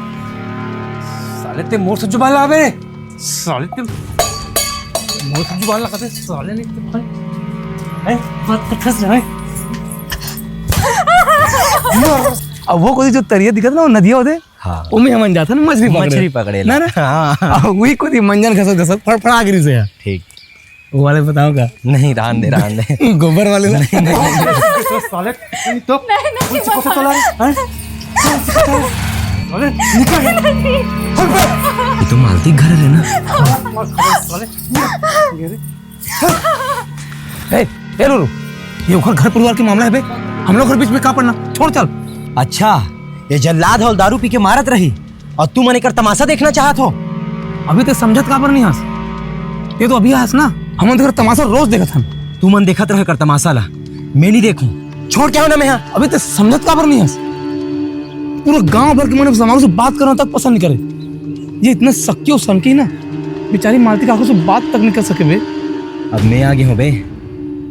साले ते मोर से जुबान ला बे। साले ते मोर से जुबान ला कते साले नहीं तो हैं? बात कर थस रहा है। अब वो कोई जो तरिया दिखत ना, वो नदिया होते, हाँ। ओमे हमन जाथन मछरी पकड़े। मछरी पकड़े ला। ना, ना? हाँ। आ, उही कोती मंजन घसत घसत फड़फड़ा गिरिस हे। ठीक। वो वाले बताओ का? नहीं, रहन दे, रहन दे। गोबर वाले ना? नहीं, नहीं, नहीं। साले, तो नहीं, नहीं, कुछ पता चला रे? हैं? साले, निकल। ये तो मालती घर है ना? साले, ए, ए लुरू, ये ओखर घर परिवार के मामला है बे, हम लोग घर बीच में का पड़ना, छोड़ चल। अच्छा, ये जल्लाद हवल दारू पी के मारत रही और तुमन एकर तमाशा देखना चाहत हो? अभी ते समझत काबर नहीं हस? ये तो अभी हस ना, हमन तेकर तमाशा रोज देखत हन। तुमन देखत रहो एकर तमाशा ला, मैं नहीं देखूं। छोड़ के हो ना मैं यहाँ। अभी ते समझत काबर नहीं हस? पूरा गांव भर के मन समारोह से बात करना तक पसंद नहीं करे। ये इतना सक्की और सनकी ना, बेचारी मालती काकू से बात तक नहीं कर सके बे। अब मैं आगे हूँ बे,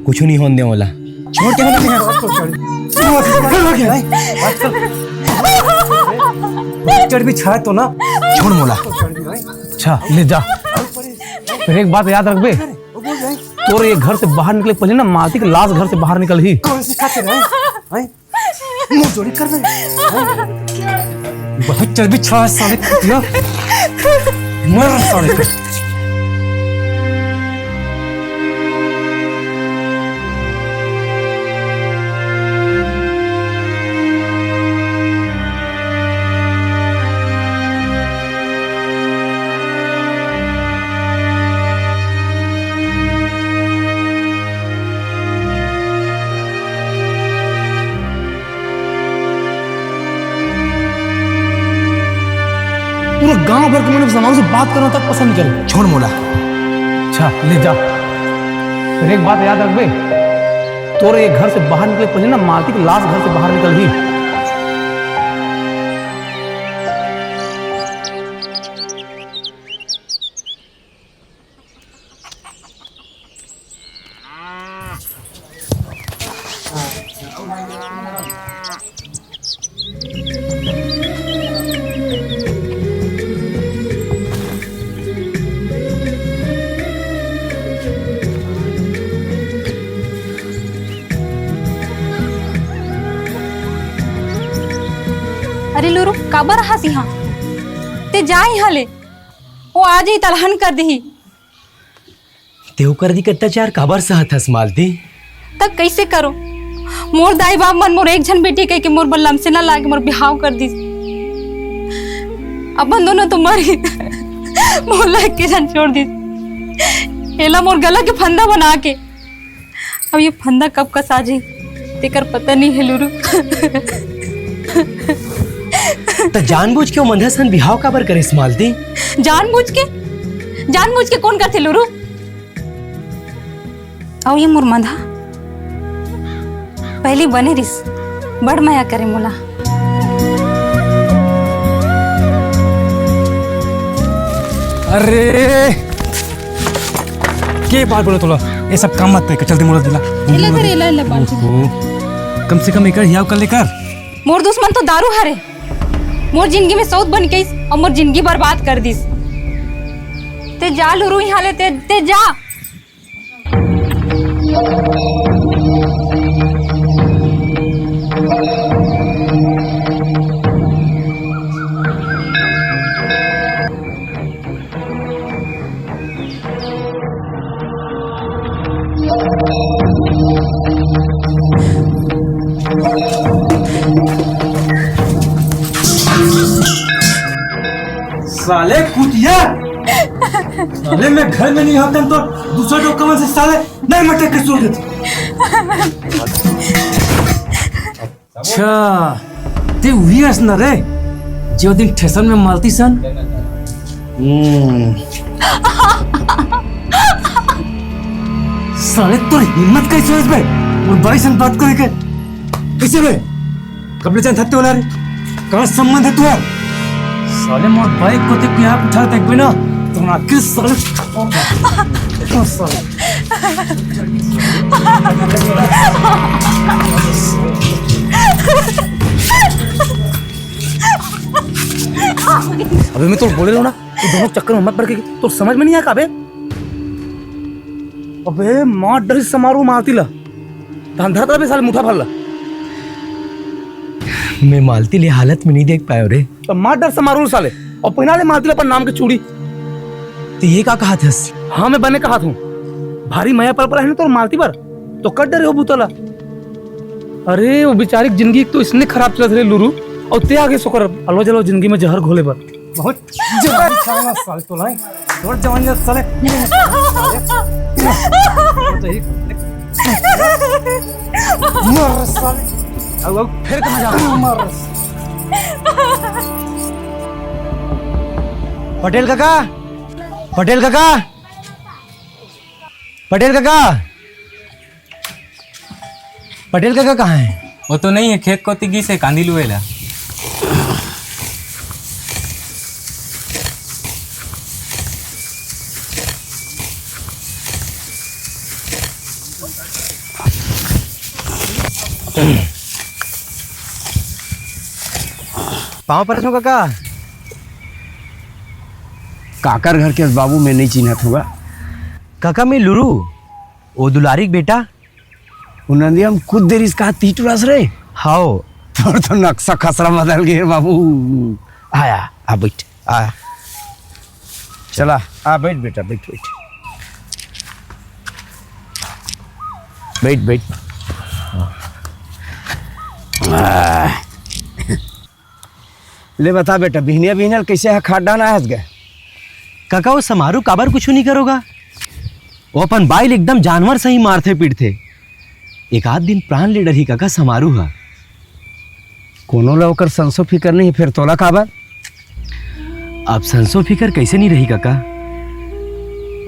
कुछ नहीं होने दे ओला। छोड़ के हटो यहाँ। चढ़ भी छाए तो ना। छोड़ मोला। अच्छा, ले जा। फिर एक बात याद रख बे, तोर ये घर से बाहर निकले पहले ना मालती के लाश घर से बाहर निकल ही। कौन सी खातिर है? हैं? मुंह जोड़ी कर रहे हैं? बहुत चर्बी छा है साले कुतिया। मर साले के। पूरा गांव भर के मन समारू से बात करना तक पसंद करे। छोड़ मोला। अच्छा, ले जा। फिर एक बात याद रखबे, तोर ये घर से बाहर निकले पहले ना मालती के लाश घर से बाहर निकल ही। अरे लुरु, काबर हंस इहां? ते जा इहां ले, वो आ जाई त अलहन कर दिही। ते ओकर दिक अत्याचार काबर सहत हस मालती? त कइसे करो? मोर दाई बाप मन मोर एक झन बेटी कहिके मोर बर लमसेना लागे मोर बिहाव कर दिस। अपन दोनों तो मर गे, मोला एके झन छोड़ दिस। एला मोर गला के फंदा बना के। अब ये फंदा कब कसा जाही, तेकर पता नहीं है लुरु। त जानबूझ के वो मंधा सन बिहाव काबर करेस मालती? जानबूझ के? जानबूझ के कोन करथे लुरु? अउ ये मोर मंधा पहली बने रिस, बड़ मया करे मोला। अरे, के बार बोले तोला? ये सब काम मत पे, चल दे मोला दिला। एला धर, एला, एला बांट। ओहो, कम से कम एकर हियाव कर लेकर। मोर दुश्मन तो दारू हरे। मोर जिंदगी में सौत बन के आइस अउ मोर जिंदगी बर्बाद कर दिस। ते जा लुरु इहां ले, ते, ते जा। साले कुतिया, साले मैं घर में नहीं होता तो दूसरा डोकमन से साले नहीं मटे के सो देते। अच्छा, ते उही अस न रे, जे ओ दिन ठेसन में मालती सन। हम्म। साले तोर हिम्मत कैसे होइस बे? मोर बाई सन बात करे के? कैसे बे? कब ले जानत हस ते ओला रे? का संबंध है तुहार? साले मोर बाई को ते क्या उठा देखबे ना, तो ना किस साले, साले। अबे मैं तो बोले रहो ना, तू दोनों चक्कर में मत पड़ के, तो समझ में नहीं आया का बे? अबे मार डरिस समारू मालती ला, धंधा तबे साले मुठा भर ला। मैं मालती ले हालत में नहीं देख पायो रे। तो मार डर समारू साले, अउ पहिना ले मालती ला अपन नाम के चूड़ी। तो ये का कहा थस? हाँ, मैं बने कहा थूं, भारी मया पल पल है ना तोर मालती बर, तो कर डरे हो बुतला। अरे, वो बेचारी के जिंदगी एक तो इसने खराब चलत रहे लुरु, अउ ते आगे सोकर अलो जलो जिंदगी में जहर घोले बर। बहुत जल्दी खाना साले तो लाई। तोर जवानी साले। मार साले। आओ, आओ, फिर कहाँ जा? मार। पटेल काका, पटेल काका, पटेल काका। पटेल काका कहाँ है? वो तो नहीं है, खेत कोती गिस हे कांदी लुए ला। पाँव परत हँव काका। काकर घर के बाबू मैं नहीं चिन्हत हँव गा। काका मैं लुरू, ओ दुलारी के बेटा। ओ नंदिया म कूद दे रिहिस का तीटुरस रे? हव। तोर तो नक्शा खसरा बदल गे बाबू। आया, आ बैठ, आ। चला, आ, बैठ बेटा, बैठ, बैठ। बैठ, बैठ। ले बता बेटा, बिहनिया बिहनिया ल कइसे ह खाट डाहना हस गे? कका, वो समारू काबर कुछु नइ करोगा? वो अपन बाई ल एकदम जानवर सही मारथे पीटथे। एक आध दिन प्राण ले डरही कका समारू ह। कोनो ल ओकर संसो फिकर नइ हे, फेर तोला काबर? अब संसो फिकर कइसे नइ रही कका?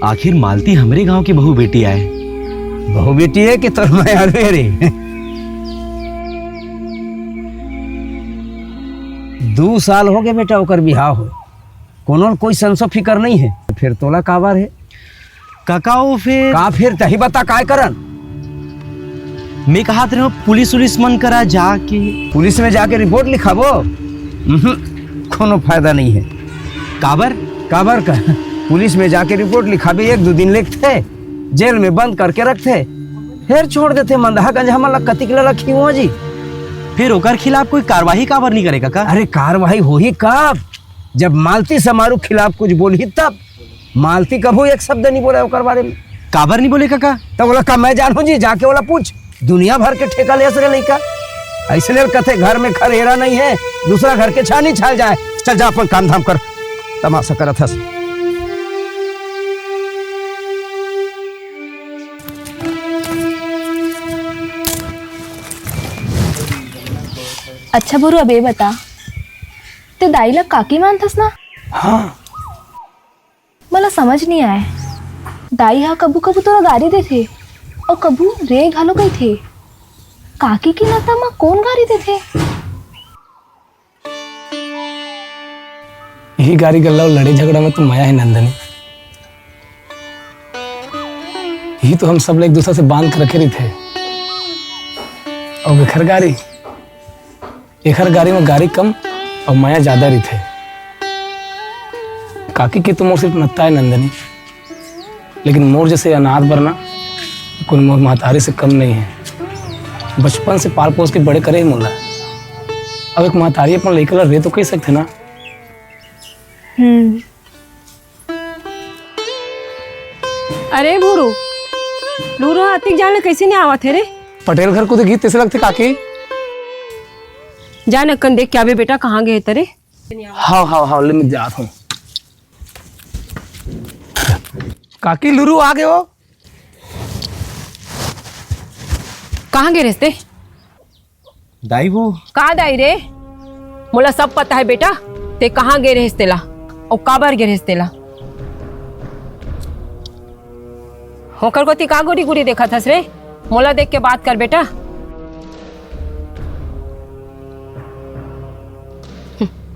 आखिर मालती हमरे गांव के बहू बेटी आय। बहू बेटी हे कि तोर मयारू हे रे? दू साल हो गे बेटा ओकर बिहाव होय, कोनो ल कोई संसो फिकर नइ हे, फेर तोला काबर हे? कका, वो फेर का फेर तही बता, काय करन? मैं कहत रहेंव, पुलिस उलिस मन करा जाके। पुलिस में जाके रिपोर्ट लिखाबो? उहुं, कोनो फायदा नइ हे। काबर? काबर का? पुलिस में जाके रिपोर्ट लिखाबे, एक दू दिन लेगथे, जेल में बंद करके रखथे, फेर छोड़ देथे। मंदहा गंजहा मन ला कतिक ला रखही हो जी। फेर ओकर खिलाफ कोई कार्रवाई काबर नइ करे कका? अरे, कार्रवाई होही कब? जब मालती समारू खिलाफ कुछ बोलही तब। मालती कभू एक शब्द नइ बोले ओकर बारे में। काबर नइ बोले कका? त ओला का मैं जानहूं जी, जाके ओला पूछ। दुनिया भर के ठेका ले हस रे लइका। अइसने ल कथे, घर में खरहेरा नइ हे, दूसरा घर के छानी छाल जाय। चल जा, अपन काम धाम कर, तमाशा करत हस। अच्छा भुरू, अब ये बता, ते दाई ला काकी मानथस ना? हाँ। मोला समझ नइ आय, दाई हा कभू कभू तोला गारी देथे अउ कभू रे घलो कहिथे। काकी के नाता म कोन गारी देथे? यही गारी गल्ला अउ लड़े झगड़ा में तो मया हे नंदनी। यही तो हम सब ला एक दूसरा से बांध के रखे रहिथे। अउ एखर गारी, एखर गारी में गारी कम अउ मया जादा रहिथे। काकी के तो मोर सिर्फ नत्ता हे नंदनी, लेकिन मोर जइसे अनाथ बर ना, कोई मोर महतारी से कम नइ हे। बचपन से पाल पोस के बड़े करे हे मोला। अब एक महतारी अपन लइका ला रे तो कहि सकथे ना। हम्म। अरे भुरू, लूरू ह अतिक जान ले कइसे नइ आवत हे रे? पटेल घर कुदे गिस तइसे लगथे काकी। जा न कन देख के आबे बेटा, कहाँ गे हे तरे? हव, हव, हव, ले मैं जात हंव। काकी, लूरू आ गे हो। कहाँ गे रहेस ते? दाई वो। का दाई रे? मोला सब पता हे बेटा, ते कहाँ गे रहेस तेला, अउ काबर गे रहेस तेला। ओकर कोती का गुरी गुरी देखत हस रे? मोला देख के बात कर बेटा।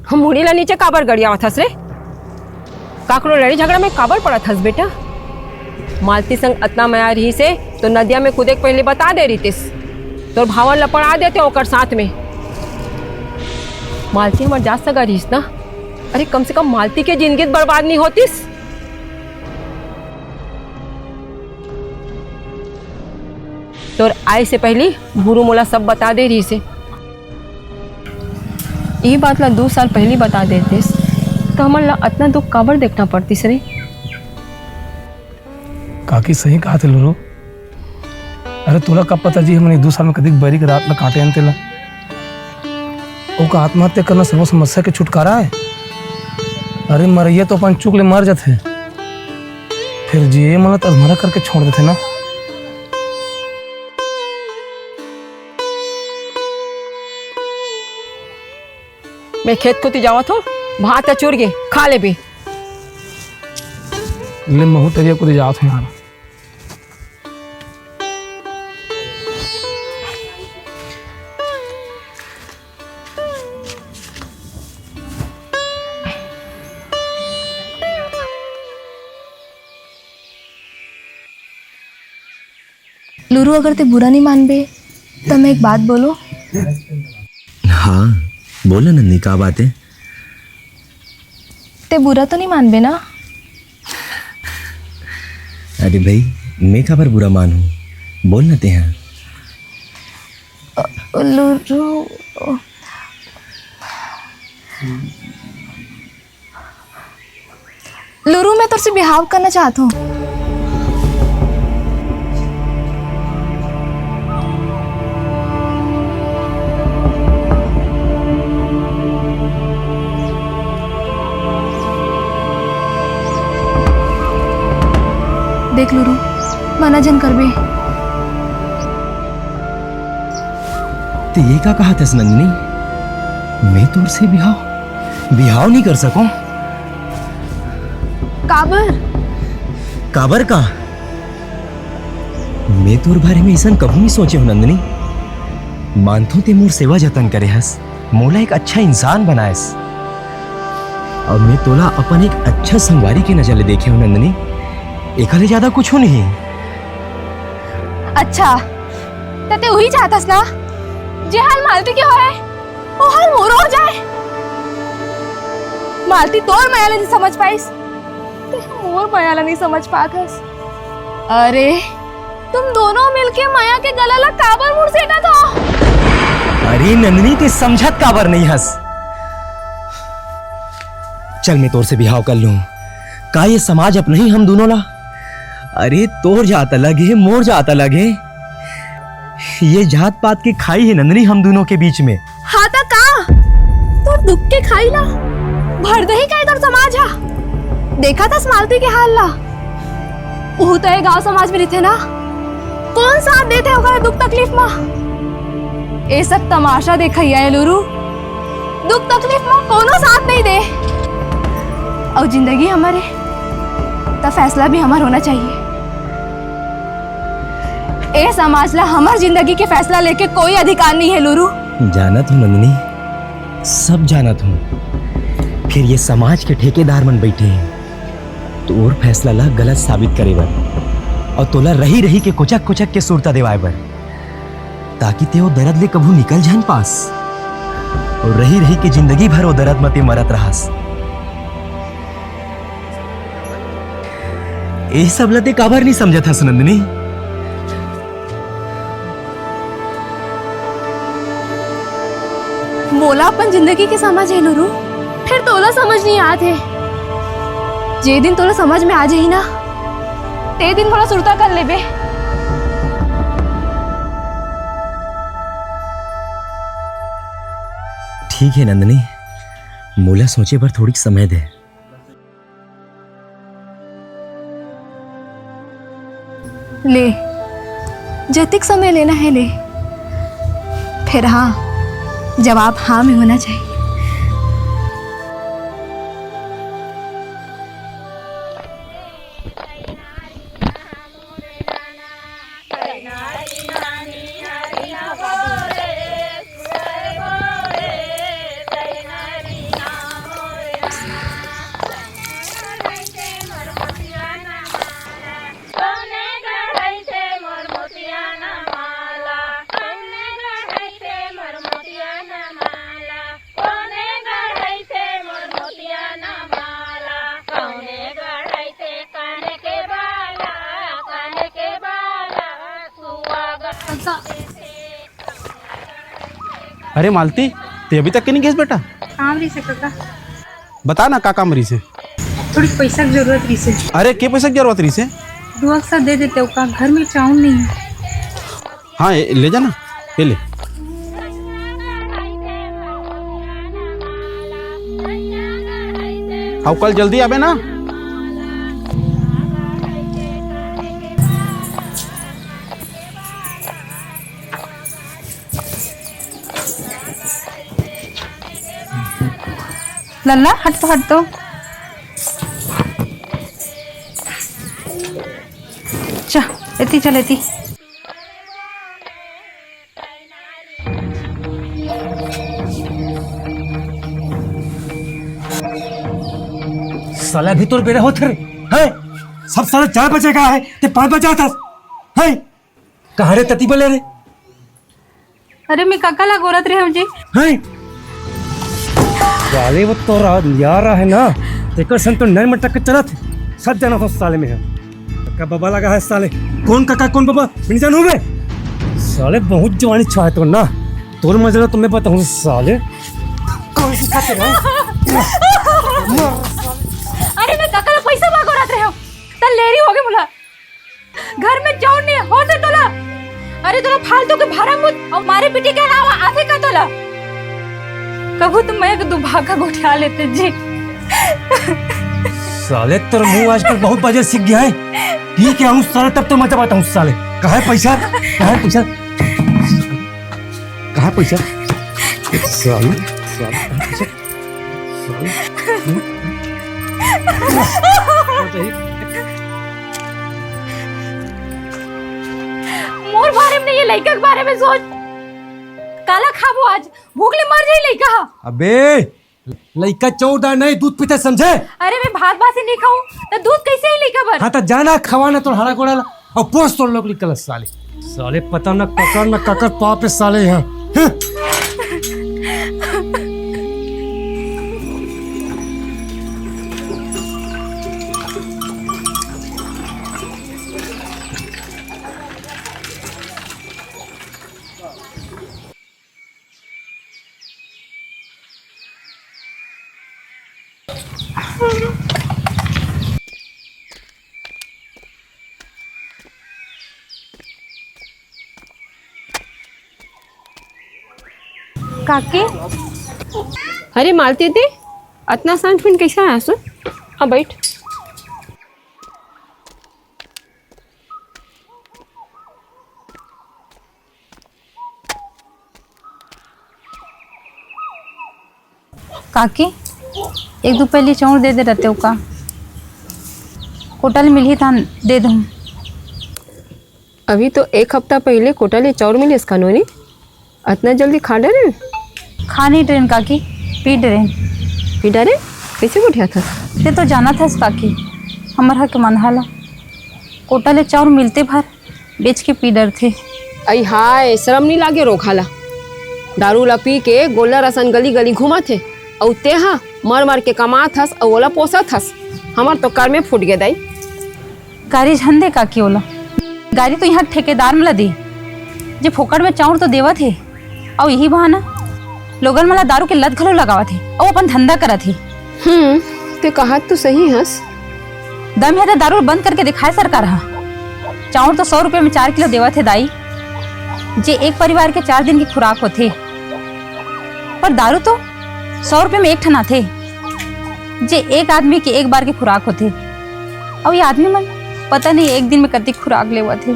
हम मुड़ी ला नीचे काबर गड़ियावत हस रे? काकरो लड़ाई झगड़ा में काबर पड़त हस बेटा? मालती संग अतना मया रहिसे तो नदिया में कूदे के पहले बता दे रहितिस। तोर भावन ला पड़ा देते ओकर साथ में। मालती हमर जात सगा रहिस ना। अरे कम से कम मालती के जिंदगी बर्बाद नइ होतिस। तोर आए से पहली भुरू मोला सब बता दे रहिसे। ये बात ला दू साल पहली बता देतिस, तो हमन ला अतना दुख काबर देखना पड़तिस रे? काकी सही कहा थे लूरू। अरे तोला का पता जी, हमन ये दू साल में कतिक बैरी के रात ला काटे हन तेला। ओका आत्महत्या करना सर्व समस्या के छुटकारा हे। अरे मरइया तो अपन चूक ले मर जाथे, फेर जिये मन ला त अधमरा करके छोड़ देथे ना। मैं खेत कोती जावत हंव, भात ह चुर गे, खा लेबे। ले महू तरिया कोती जावत हंव यार। लूरू, अगर ते बुरा नइ मानबे, त मैं एक बात बोलूं? हाँ, बोल ना नंदनी, का बात हे? ते बुरा तो नइ मानबे ना? अरे भाई, मैं काबर बुरा मानहूं? बोल ना तेहा। अ, लूरू, लुरु, मैं तोर से बिहाव करना चाहत हूँ। देख लुरु, मना झन करबे। ते ये का कहत हस नंदिनी? मैं तोर से बिहाव, बिहाव नहीं कर सकूं। काबर? काबर का? मैं तोर बारे में अइसन कभू नहीं सोचे हूँ नंदिनी। मानथों ते मोर सेवा जतन करे हस, मोला एक अच्छा इंसान बनायस। अब मैं तोला अपन एक अच्छा संगवारी के नजर ले देखे हूँ नंदिनी, एकर ले ज्यादा कुछ नहीं। अच्छा, त ते उही चाहत हस ना, जे हाल मालती के होय, वो हाल मोरो हो जाए। मालती तोर मया ला नहीं समझ पाइस, ते मोर मया ला नहीं समझ पात हस। अरे, तुम दोनों मिलके मया के गला ला काबर मुड़सेटत हो? अरे नंदिनी, ते समझत काबर नहीं हस? चल, मैं तोर से बिहाव कर लूं। का ये समाज अपनाही हम दोनों ला? अरे, तोर जात अलग हे, मोर जात अलग हे। ये जात पात के खाई हे नंदिनी हम दोनों के बीच में। हाँ त का? तोर दुख के खाई ला भर देही का तोर समाज हा? देखत हस मालती के हाल ला? उहू तो ये गांव समाज में रहिथे ना, कोन साथ देथे ओकर दुख तकलीफ मा? ए सब तमाशा देखइया ए लुरु, दुख तकलीफ मा कोनो साथ नहीं दे। अउ जिंदगी हमर ए, त फैसला भी हमर होना चाहिए। ए समाज ला हमर जिंदगी के फैसला लेके कोई अधिकार नहीं हे लुरु। जानत हूँ नंदिनी, सब जानत हूँ। फिर ये समाज के ठेकेदार मन बैठे हैं तोर फैसला ला गलत साबित करे बर, अउ तोला रही रही के कोचक कोचक के सुरता देवाय बर, ताकि ते ओ दर्द ले कभू निकल झन पास, अउ रही रही के जिंदगी भर ओ दर्द म ते मरत रहस। ए सब ला ते काबर नहीं समझत हस नंदिनी? मोला अपन जिंदगी के समझ हे लुरु, फिर तोला समझ नहीं आत हे। जे दिन तोला समझ में आ जाही ना, ते दिन मोला सुरता कर लेबे। ठीक हे नंदिनी, मोला सोचे बर थोड़ी समय दे। ले, जतिक समय लेना हे ले, फेर हाँ, जवाब हाँ में होना चाहिए। अरे मालती, ते अभी तक के नहीं गेस बेटा? काम रहिसे कका। बता ना, का काम रहिसे? थोड़ी पैसा के जरूरत रहिसे। अरे, के पैसा के जरूरत रहिसे? दो अक्सा दे देते हो का? घर में चाउर नहीं है। हाँ, ए, ले जाना, ये ले। अउ कल जल्दी आबे ना। लल्ला, हट तो, हट तो। चा, एती चल, एती। साले, अभी तोर बेरा होत रे, हैं? सब साले चार बजे का है, ते पाँच बजे आता, हैं? कहाँ रे तती बले रे? अरे, मैं कका ला गोरत रहे हूँ जी। हैं? साले, वो तो रा-, यार है ना, तेकर सन तो नर मटक के चलत, सब जाना तो साले में है। कका बाबा लगा है साले। कौन कका, कौन बाबा? मैं नहीं जानू बे। साले, बहुत जवानी छा है तो ना, तोर मजा तो मैं बताऊँ साले। कौन सी खाते हैं? अरे, मैं कका ला पैसा घर में चाउर नहीं होथे तोला? अरे तोला फालतू के भरम उत अउ मारे पीटे के अलावा आथे का तोला? कभू तो मैं एक दुभागा गोठिया लेते जी। साले, तेरा मुंह आजकल बहुत बजे सीख गया है। ठीक है, हूँ साले, तब तो मैं बताऊँ साले। कहाँ है पैसा? कहाँ है पैसा? कहाँ है पैसा? साले, साले, कहाँ है पैसा? साले। मोर बारे में नहीं, ये लइका के बारे में सोच। काला खाबो आज, भूख ले मर जाई लइका ह। अबे, लइका चौदह नहीं, दूध पीते समझे? अरे, मैं भात बासी नहीं खाऊं, तो दूध कैसे ही लइका बर? हाँ, तो जाना खवाना तो हरा गोड़ा ला, और पोस तो लोग निकल साले। साले पता न ककर न ककर पाप है साले यहाँ। हं। काकी। अरे मालती दे, अतना सांझ फिन कैसे आया सुन? हाँ, बैठ। काकी, एक दू पल्ली चाउर दे दे रहते का? कोटा ले मिलही तहां दे दूं। अभी तो एक हफ्ता पहले कोटा ले चाउर मिलिस का नोनी, अतना जल्दी खा डरेन? खा नहीं डरेन काकी, पी डरेन। पी डरेन? कैसे गोठियाथस? ते तो जानत हस काकी, हमर हा के मनहा ला कोटा ले चाउर मिलते भर बेच के पी डरथे। अई हाय, शरम नहीं लागे रोखा ला? दारू ला पी के गोल्लर असन गली गली घूमत हे, अउ ते हा मर मर के कमात हस अउ ओला पोसत हस। हमर तो कर में फूट गे दाई। गारी झन दे काकी ओला, गारी तो इहाँ ठेकेदार मन ला दे, जे फोकट में चाउर तो देवत हे, अउ इही बहाना लोगन मन ला दारू के लत घलो लगावत हे, अउ अपन धंधा करत हे। हम्म, ते कहत तो सही हस। दम हे त दारू बंद करके दिखाए सरकार ह। चाउर तो सौ रुपये में चार किलो देवत हे दाई, जे एक परिवार के चार दिन की खुराक होथे, पर दारू तो सौ रुपये में एक ठन आथे, जे एक आदमी के एक बार के खुराक होथे। अउ ये आदमी मन पता नहीं एक दिन में कतिक खुराक लेवत हे।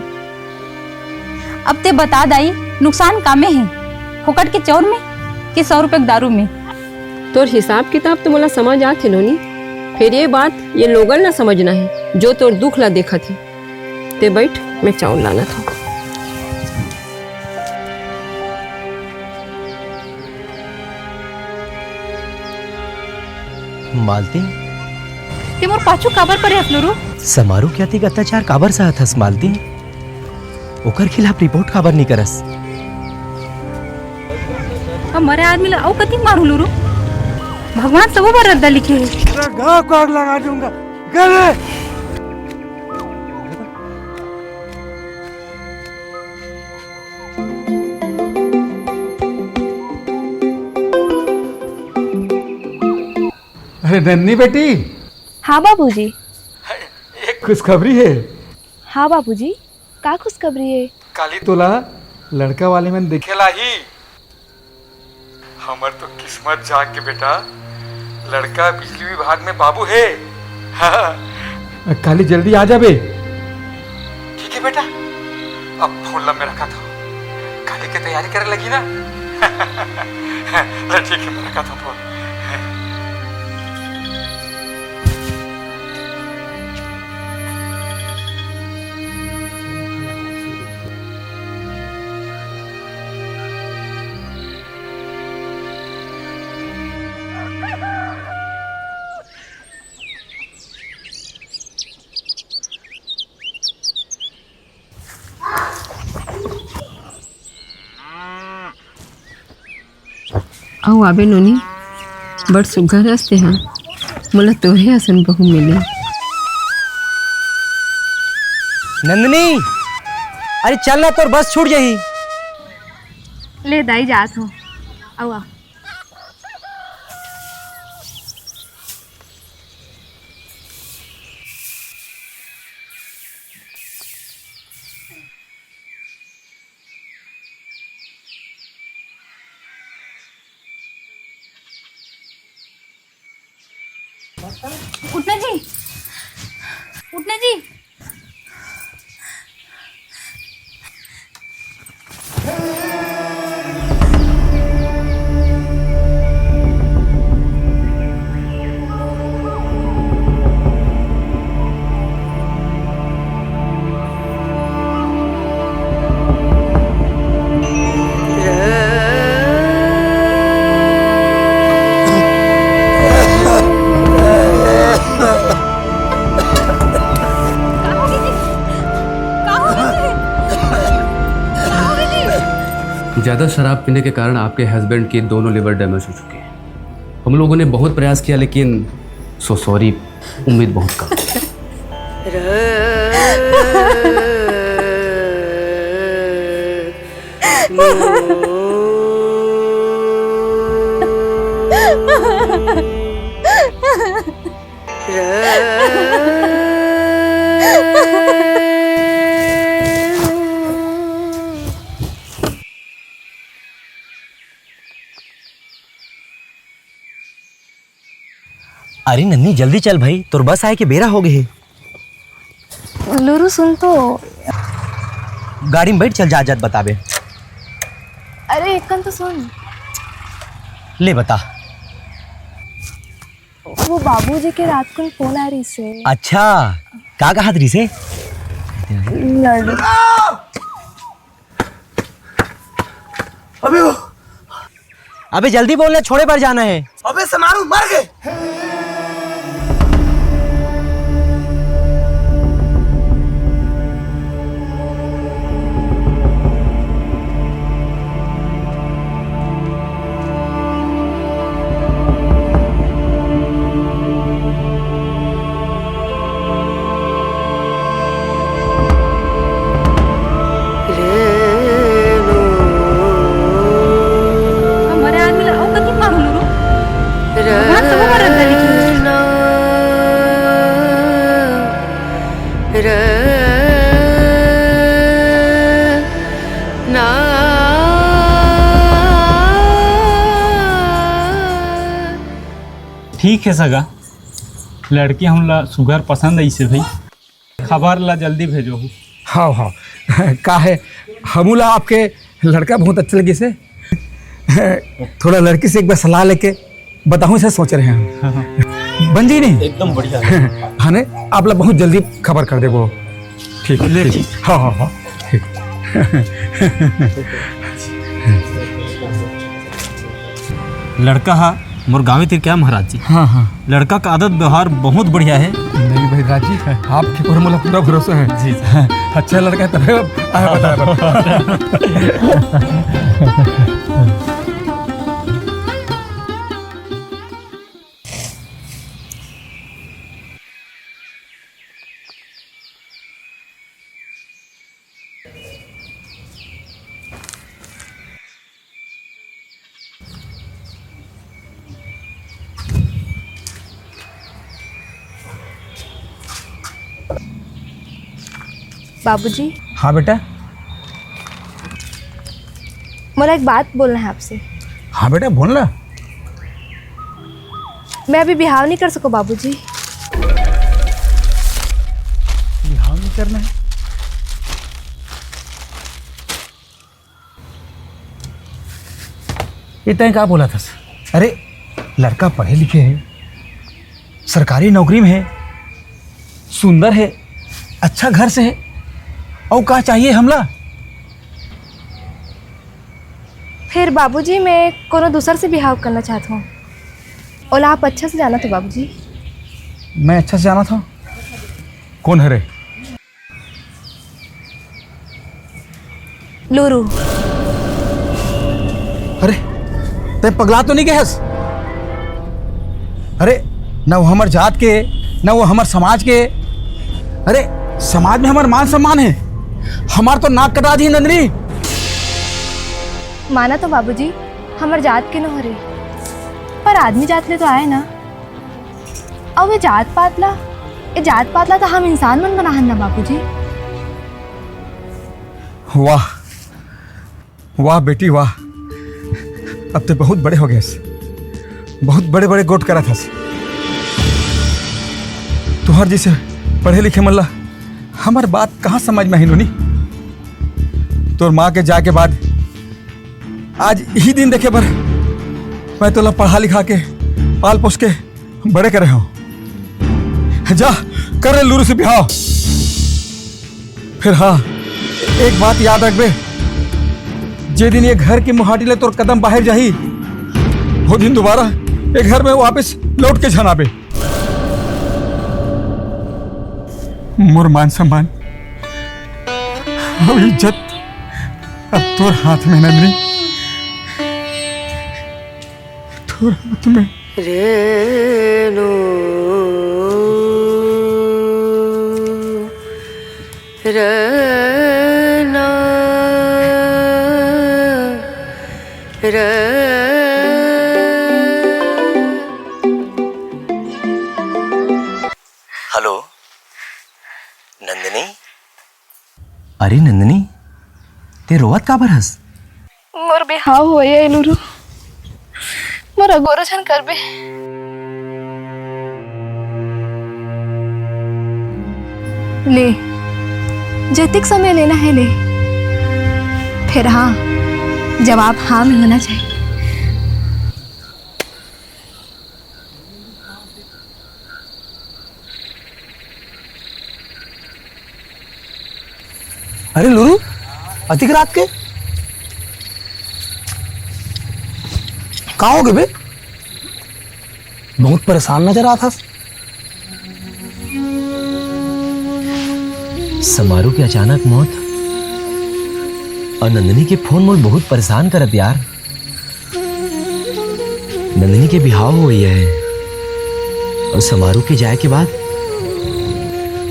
अब ते बता दाई, नुकसान कामे हे, फोकट के चाउर में कि सौ रुपये के दारू में? तोर हिसाब किताब तो मोला समझ आत हे नोनी, फेर ये बात ये लोगन ला समझना हे जो तोर दुख ला देखत हे। ते बैठ, मैं चाउर लानत हूँ। मालती। ते मोर पाछू काबर परे हस लुरू? समारू के अतिक अत्याचार काबर सहत हस मालती? ओकर खिलाफ रिपोर्ट काबर नी करस? अब मरे आदमी ला अउ कतिक मारू लुरू? भगवान सबो बर रद्दा लिखे हे। पूरा गांव को आग लगा दूंगा। गले। अरे नन्नी बेटी। हाँ बाबूजी। एक खुशखबरी हे। हाँ बाबूजी, का खुशखबरी हे? काली तोला लड़का वाले मन देखे ला ही। हमर तो किस्मत जाग के बेटा, लड़का बिजली विभाग में बाबू हे। हाँ। काली जल्दी आ जाबे। ठीक है बेटा, अब फोन ला मैं रखत हूँ, काली के तैयारी करे लगी ना। ले ठीक है, मैं रखत हूँ फोन। अउ आबे नोनी, बड़ सुग्घर हस ते हा, मोला तोरे असन बहू मिले। नंदनी, अरे चल ना, तोर बस छूट जाही। ले दाई, जात हो, अउ आ। उठना जी, उठना जी। का हो गया जी? का हो गया जी? का हो गया जी? ज्यादा शराब पीने के कारण आपके हस्बैंड के दोनों लिवर डैमेज हो चुके हैं। हम लोगों ने बहुत प्रयास किया, लेकिन सो सॉरी, उम्मीद बहुत कम। अरे नन्नी, जल्दी चल भाई, तोर बस आए के बेरा हो गए हे। लुरु, सुन तो। गाड़ी में बैठ, चल, जात जात बताबे। अरे एकन तो सुन। ले बता। वो बाबूजी के रात कुन फोन आ रहिसे। अच्छा, का कहत रहिसे? लड़ अबे वो अबे जल्दी बोल ना, छोड़े बर जाना है। अबे समारू मर गए। हमारे आदमी ला, ओ, कति पागल हो रो? भगवान तो हमारा अंदर लिखे हैं। ठीक है सगा, लड़की हमला सुघर पसंद आइसे भाई। खबर ला जल्दी भेजो। हाँ, हाँ। का है, हमू ला आपके लड़का बहुत अच्छा लगिसे। थोड़ा लड़की से एक बार सलाह लेके बताहूँ, से सोच रहे हैं। हाँ, हाँ। बन जी नहीं? एकदम बढ़िया। हाँ ने, आप ला बहुत जल्दी खबर कर देबो। ठीक, ले ठीक। हाँ, हाँ, हाँ। ठीक। लड़का हा मोर गाँवे तीर के आय महाराज जी। हाँ, हाँ। लड़का का आदत व्यवहार बहुत बढ़िया है। नहीं भाई राजी, आपके ऊपर मोला पूरा भरोसा है। जी, जी। अच्छा लड़का है तबे आया बताया। बाबूजी। हाँ बेटा। मोला एक बात बोलना है आपसे। हाँ बेटा, बोल ना। मैं अभी बिहाव नहीं कर सको बाबूजी। बिहाव नहीं करना है? ये तय का बोला था? अरे, लड़का पढ़े लिखे है, सरकारी नौकरी में है, सुंदर है, अच्छा घर से है, और का चाहिए हमला? फिर बाबूजी, मैं कोनो दूसर से बिहाव करना चाहत हूँ। ओला आप अच्छा से जानत हो बाबूजी। मैं अच्छा से जानत हूँ? कौन हरे? लूरू। अरे, तैं पगला तो नहीं गए हस? अरे, न वो हमर जात के, न वो हमर समाज के। अरे, समाज में हमर मान सम्मान है, हमार तो नाक कटा दी नंदनी। माना तो बाबूजी, हमर जात के नो हरे, पर आदमी जात ले तो आए ना। अउ ये जात पात ला, ये जात पात ला तो हम इंसान मन बनाहन ना बाबूजी। वाह, वाह बेटी वाह, अब तो बहुत बड़े हो गए, बहुत बड़े बड़े गोठ करत हस। तोहर जइसे पढ़े लिखे मन ला हमर बात कहाँ समझ में आही नोनी? तोर माँ के जाए के बाद आज इही दिन देखे बर मैं तोला पढ़ा लिखा के, पाल पोस के बड़े करे हंव। जा, कर ले लुरू से बिहाव। फेर हाँ, एक बात याद रखबे, जे दिन ये घर के मुहाटी ले तोर कदम बाहिर जाही, वो दिन दोबारा ये घर में वापस लौट के झन आबे। मोर मान सम्मान अउ इज्जत अब तोर हाथ में, नंदिनी, तोर हाथ में। रेणु, रेणु, रे- हेलो, नंदिनी। अरे नंदिनी, ते रोवत काबर हस? मोर बिहाव होए हे लुरू, मोर अगोरा झन करबे। ले, जतिक समय लेना हे ले, फेर हाँ, जवाब हाँ में होना चाहिए। अरे लुरू, अतिक रात के का होगे बे? बहुत परेशान नजर आत हस। समारू के अचानक मौत अउ नंदिनी के फोन मोर बहुत परेशान करत यार। नंदिनी के बिहाव होए हे अउ समारू के जाए के बाद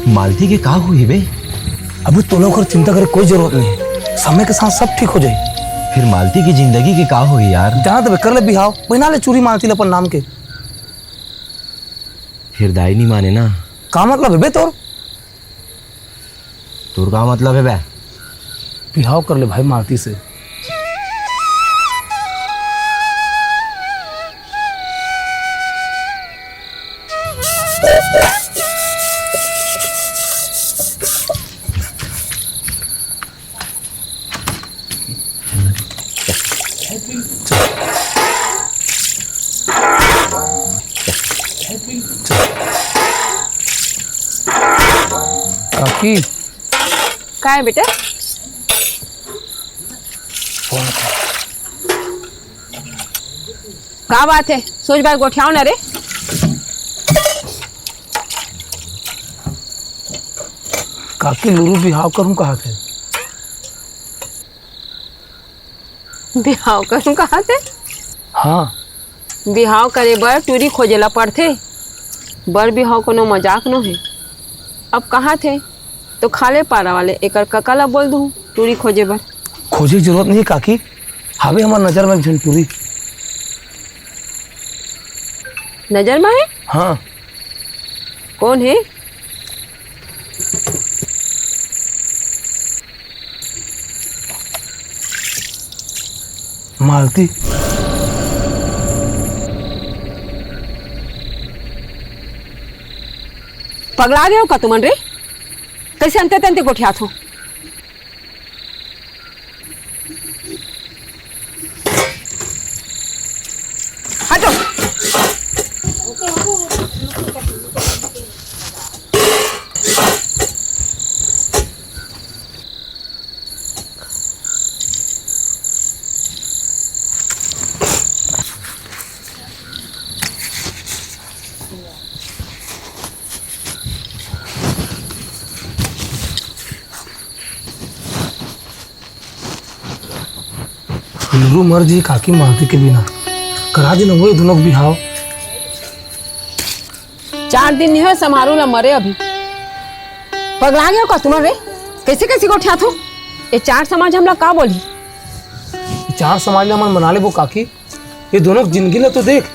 मालती के का होही बे? अभी तोला ओकर चिंता करे कोई जरूरत नहीं है, समय के साथ सब ठीक हो जाई। फिर मालती की जिंदगी के का होही यार? जाना तो बे, कर ले बिहाव, पहिना ले चूरी मालती ले अपन नाम के। फिर दाई नहीं माने ना। का मतलब हे बे तोर? तोर का मतलब हे बे? बिहाव कर ले भाई मालती से। काकी। काय बेटा? का बात हे? सोच बात गोठियाव ना रे। काकी, लुरू बिहाव करूं कहाथे। बिहाव करूं कहाथे? हाँ। बिहाव करे बर टूरी खोजे ला पड़थे। बर बिहाव कोनो मजाक नो हे। अब कहाथे तो खाले पारा वाले एकर कका ला बोल दूं टूरी खोजे बर। खोजे के जरूरत नहीं काकी, हावे हमर नजर में एक झन टूरी। नजर में हे? हाँ। कोन हे? मालती। पगला गे हो का तुमन रे? कइसे अंते तंते गोठियात हो? हटो। लुरू मर जी काकी मालती के बिना। करा दिन हुए दुनों के बिहाव। चार दिन नहीं होय समारू ला मरे अभी। पगला गे हो का तुमन रे? कइसे कइसे गोठियात हो? ये चार समाज हमला का बोलही? ये चार समाज ला मन मना लेबो काकी। ये दुनों के जिंदगी ला तो देख।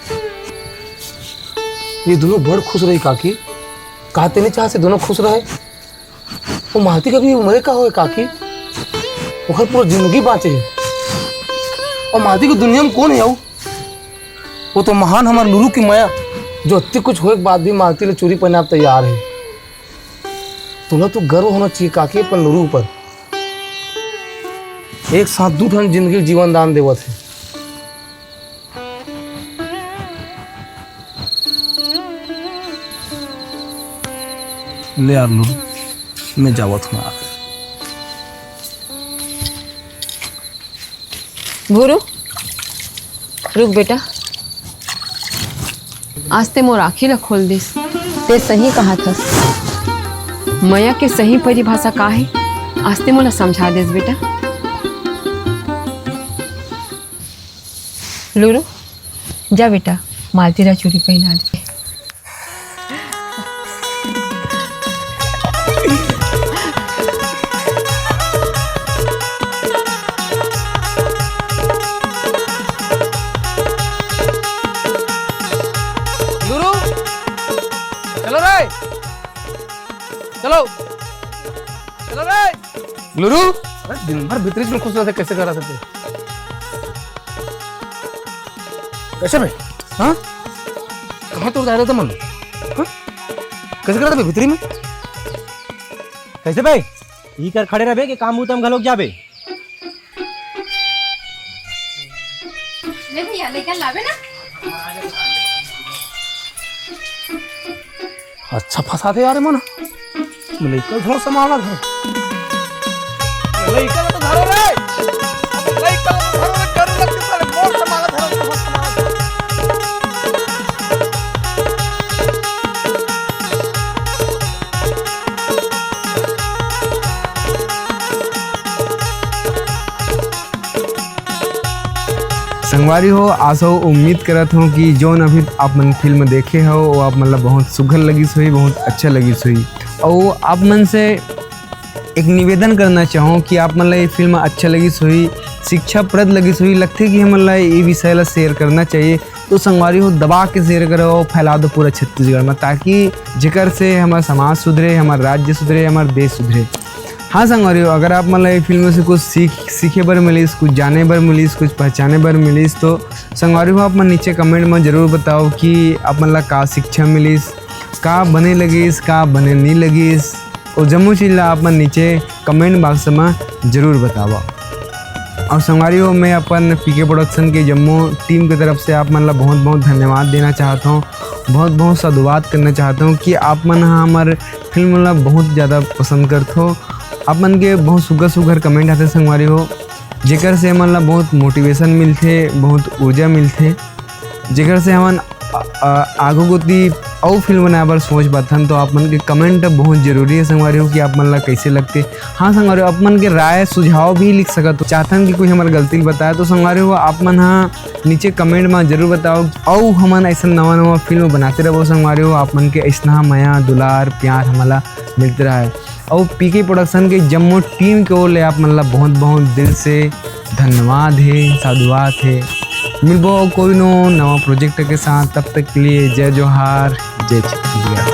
ये दुनों बड़ खुश रही काकी। का ते नहीं चाहस ये दुनों खुश रहे? वो मालती के अभी उमरे का होय काकी? ओकर पूरा जिंदगी बाँचे हे। अउ मालती के दुनिया में कोन हे अउ? वो तो महान हमर लुरू की मया, जो अत्ती कुछ होय के बाद भी मालती ले चूरी पहिनाब तैयार हे। तोला तो गर्व होना चाहिए काकी, अपन लुरू ऊपर। एक साथ दू ठन जिंदगी ल जीवन दान देवत हे। ले यार लुरू, मैं जावत हूँ यार। गुरु, रुक बेटा। आज ते मोर आँखी ला खोल दिस। ते सही कहा थस। मया के सही परिभाषा का हे, आज ते मोला समझा देस बेटा। लुरू, जा बेटा, मालती ला चूड़ी पहिना दे। लुरू, चलो रे, चलो, चलो रे। लुरू, अरे दिन भर भीतरी में खुश रहते, कैसे करा सकते? कैसे भाई? हाँ? कहाँ तो जा रहे थे मन? हाँ? कैसे करा था भीतरी में? कैसे भाई? ई कर खड़े रहबे कि काम उतम घलोक जाबे? ले भैया, लेकर लावे ना। अच्छा फंसाथे यार मन। लइका धरो, संभाला धरो। लइका तो धरो रे। लइका तो धरो रे, करू लगती साले, मोर संभाला धरो, मोर संभाला धरो। संगवारी हो, आशा हो, उम्मीद करत हो कि जौन अभी आप मन फिल्म देखे हो, वो आप मन ला बहुत सुघर लगिस होही, बहुत अच्छा लगिस होही। अउ आप मन से एक निवेदन करना चाहूँ कि आप मन ला ये फिल्म अच्छा लगिस होही, शिक्षाप्रद लगिस होही, लगथे कि हमन ला ये विषय ला share करना चाहिए, तो संगवारी हो, दबा के share करो, फैला दो पूरा छत्तीसगढ़ में, ताकि जेकर से हमर समाज सुधरे, हमर राज्य सुधरे, हमर देश सुधरे। हाँ संगवारी हो, अगर आप मन ला ये फिल्म से कुछ सीख, सीखे बर मिलिस, कुछ जाने बर मिलिस, कुछ पहचाने बर मिलिस, तो संगवारी हो, आप मन नीचे comment में जरूर बताओ कि आप मन ला का शिक्षा मिलिस, का बने लगिस, का बने नहीं लगिस, वो जम्मो चीज ला आप मन नीचे comment box में जरूर बतावा। और संगवारी हो, मैं अपन पीके प्रोडक्शन के जम्मो टीम के तरफ से आप मन ला बहुत बहुत धन्यवाद देना चाहता हूँ, बहुत बहुत साधुवाद करना चाहता हूँ कि आप मन ह हमर फिल्म ला बहुत ज़्यादा पसंद करथो। आप मन के बहुत सुघर सुघर comment आथे संगवारी हो, जेकर से हमन ला बहुत मोटिवेशन मिलथे, बहुत ऊर्जा मिलथे, जेकर से हमन अ, अ, आगू कोती अउ फिल्म बनाए बर सोच पाथन, तो आप मन के comment बहुत जरूरी है संगवारी हो कि आप मन ला कैसे लगथे। हाँ संगवारी हो, आप मन के राय सुझाव भी लिख सकत हो। चाहथन कि कोई हमर गलती ल बताए, तो संगवारी हो, आप मन हा नीचे comment में जरूर बताओ। अउ हमन ऐसा नवा नवा फिल्म बनाते रहबो संगवारी हो, आप मन के ऐसना मया दुलार प्यार हमला मिलते रहे। अउ पीके प्रोडक्शन के जम्मो टीम के ओर ले आप मन ला बहुत बहुत दिल से धन्यवाद हे, साधुवाद हे। मिलबो कोनो नवा प्रोजेक्ट के साथ, तब तक के लिए जय जोहार, जय छत्तीसगढ़।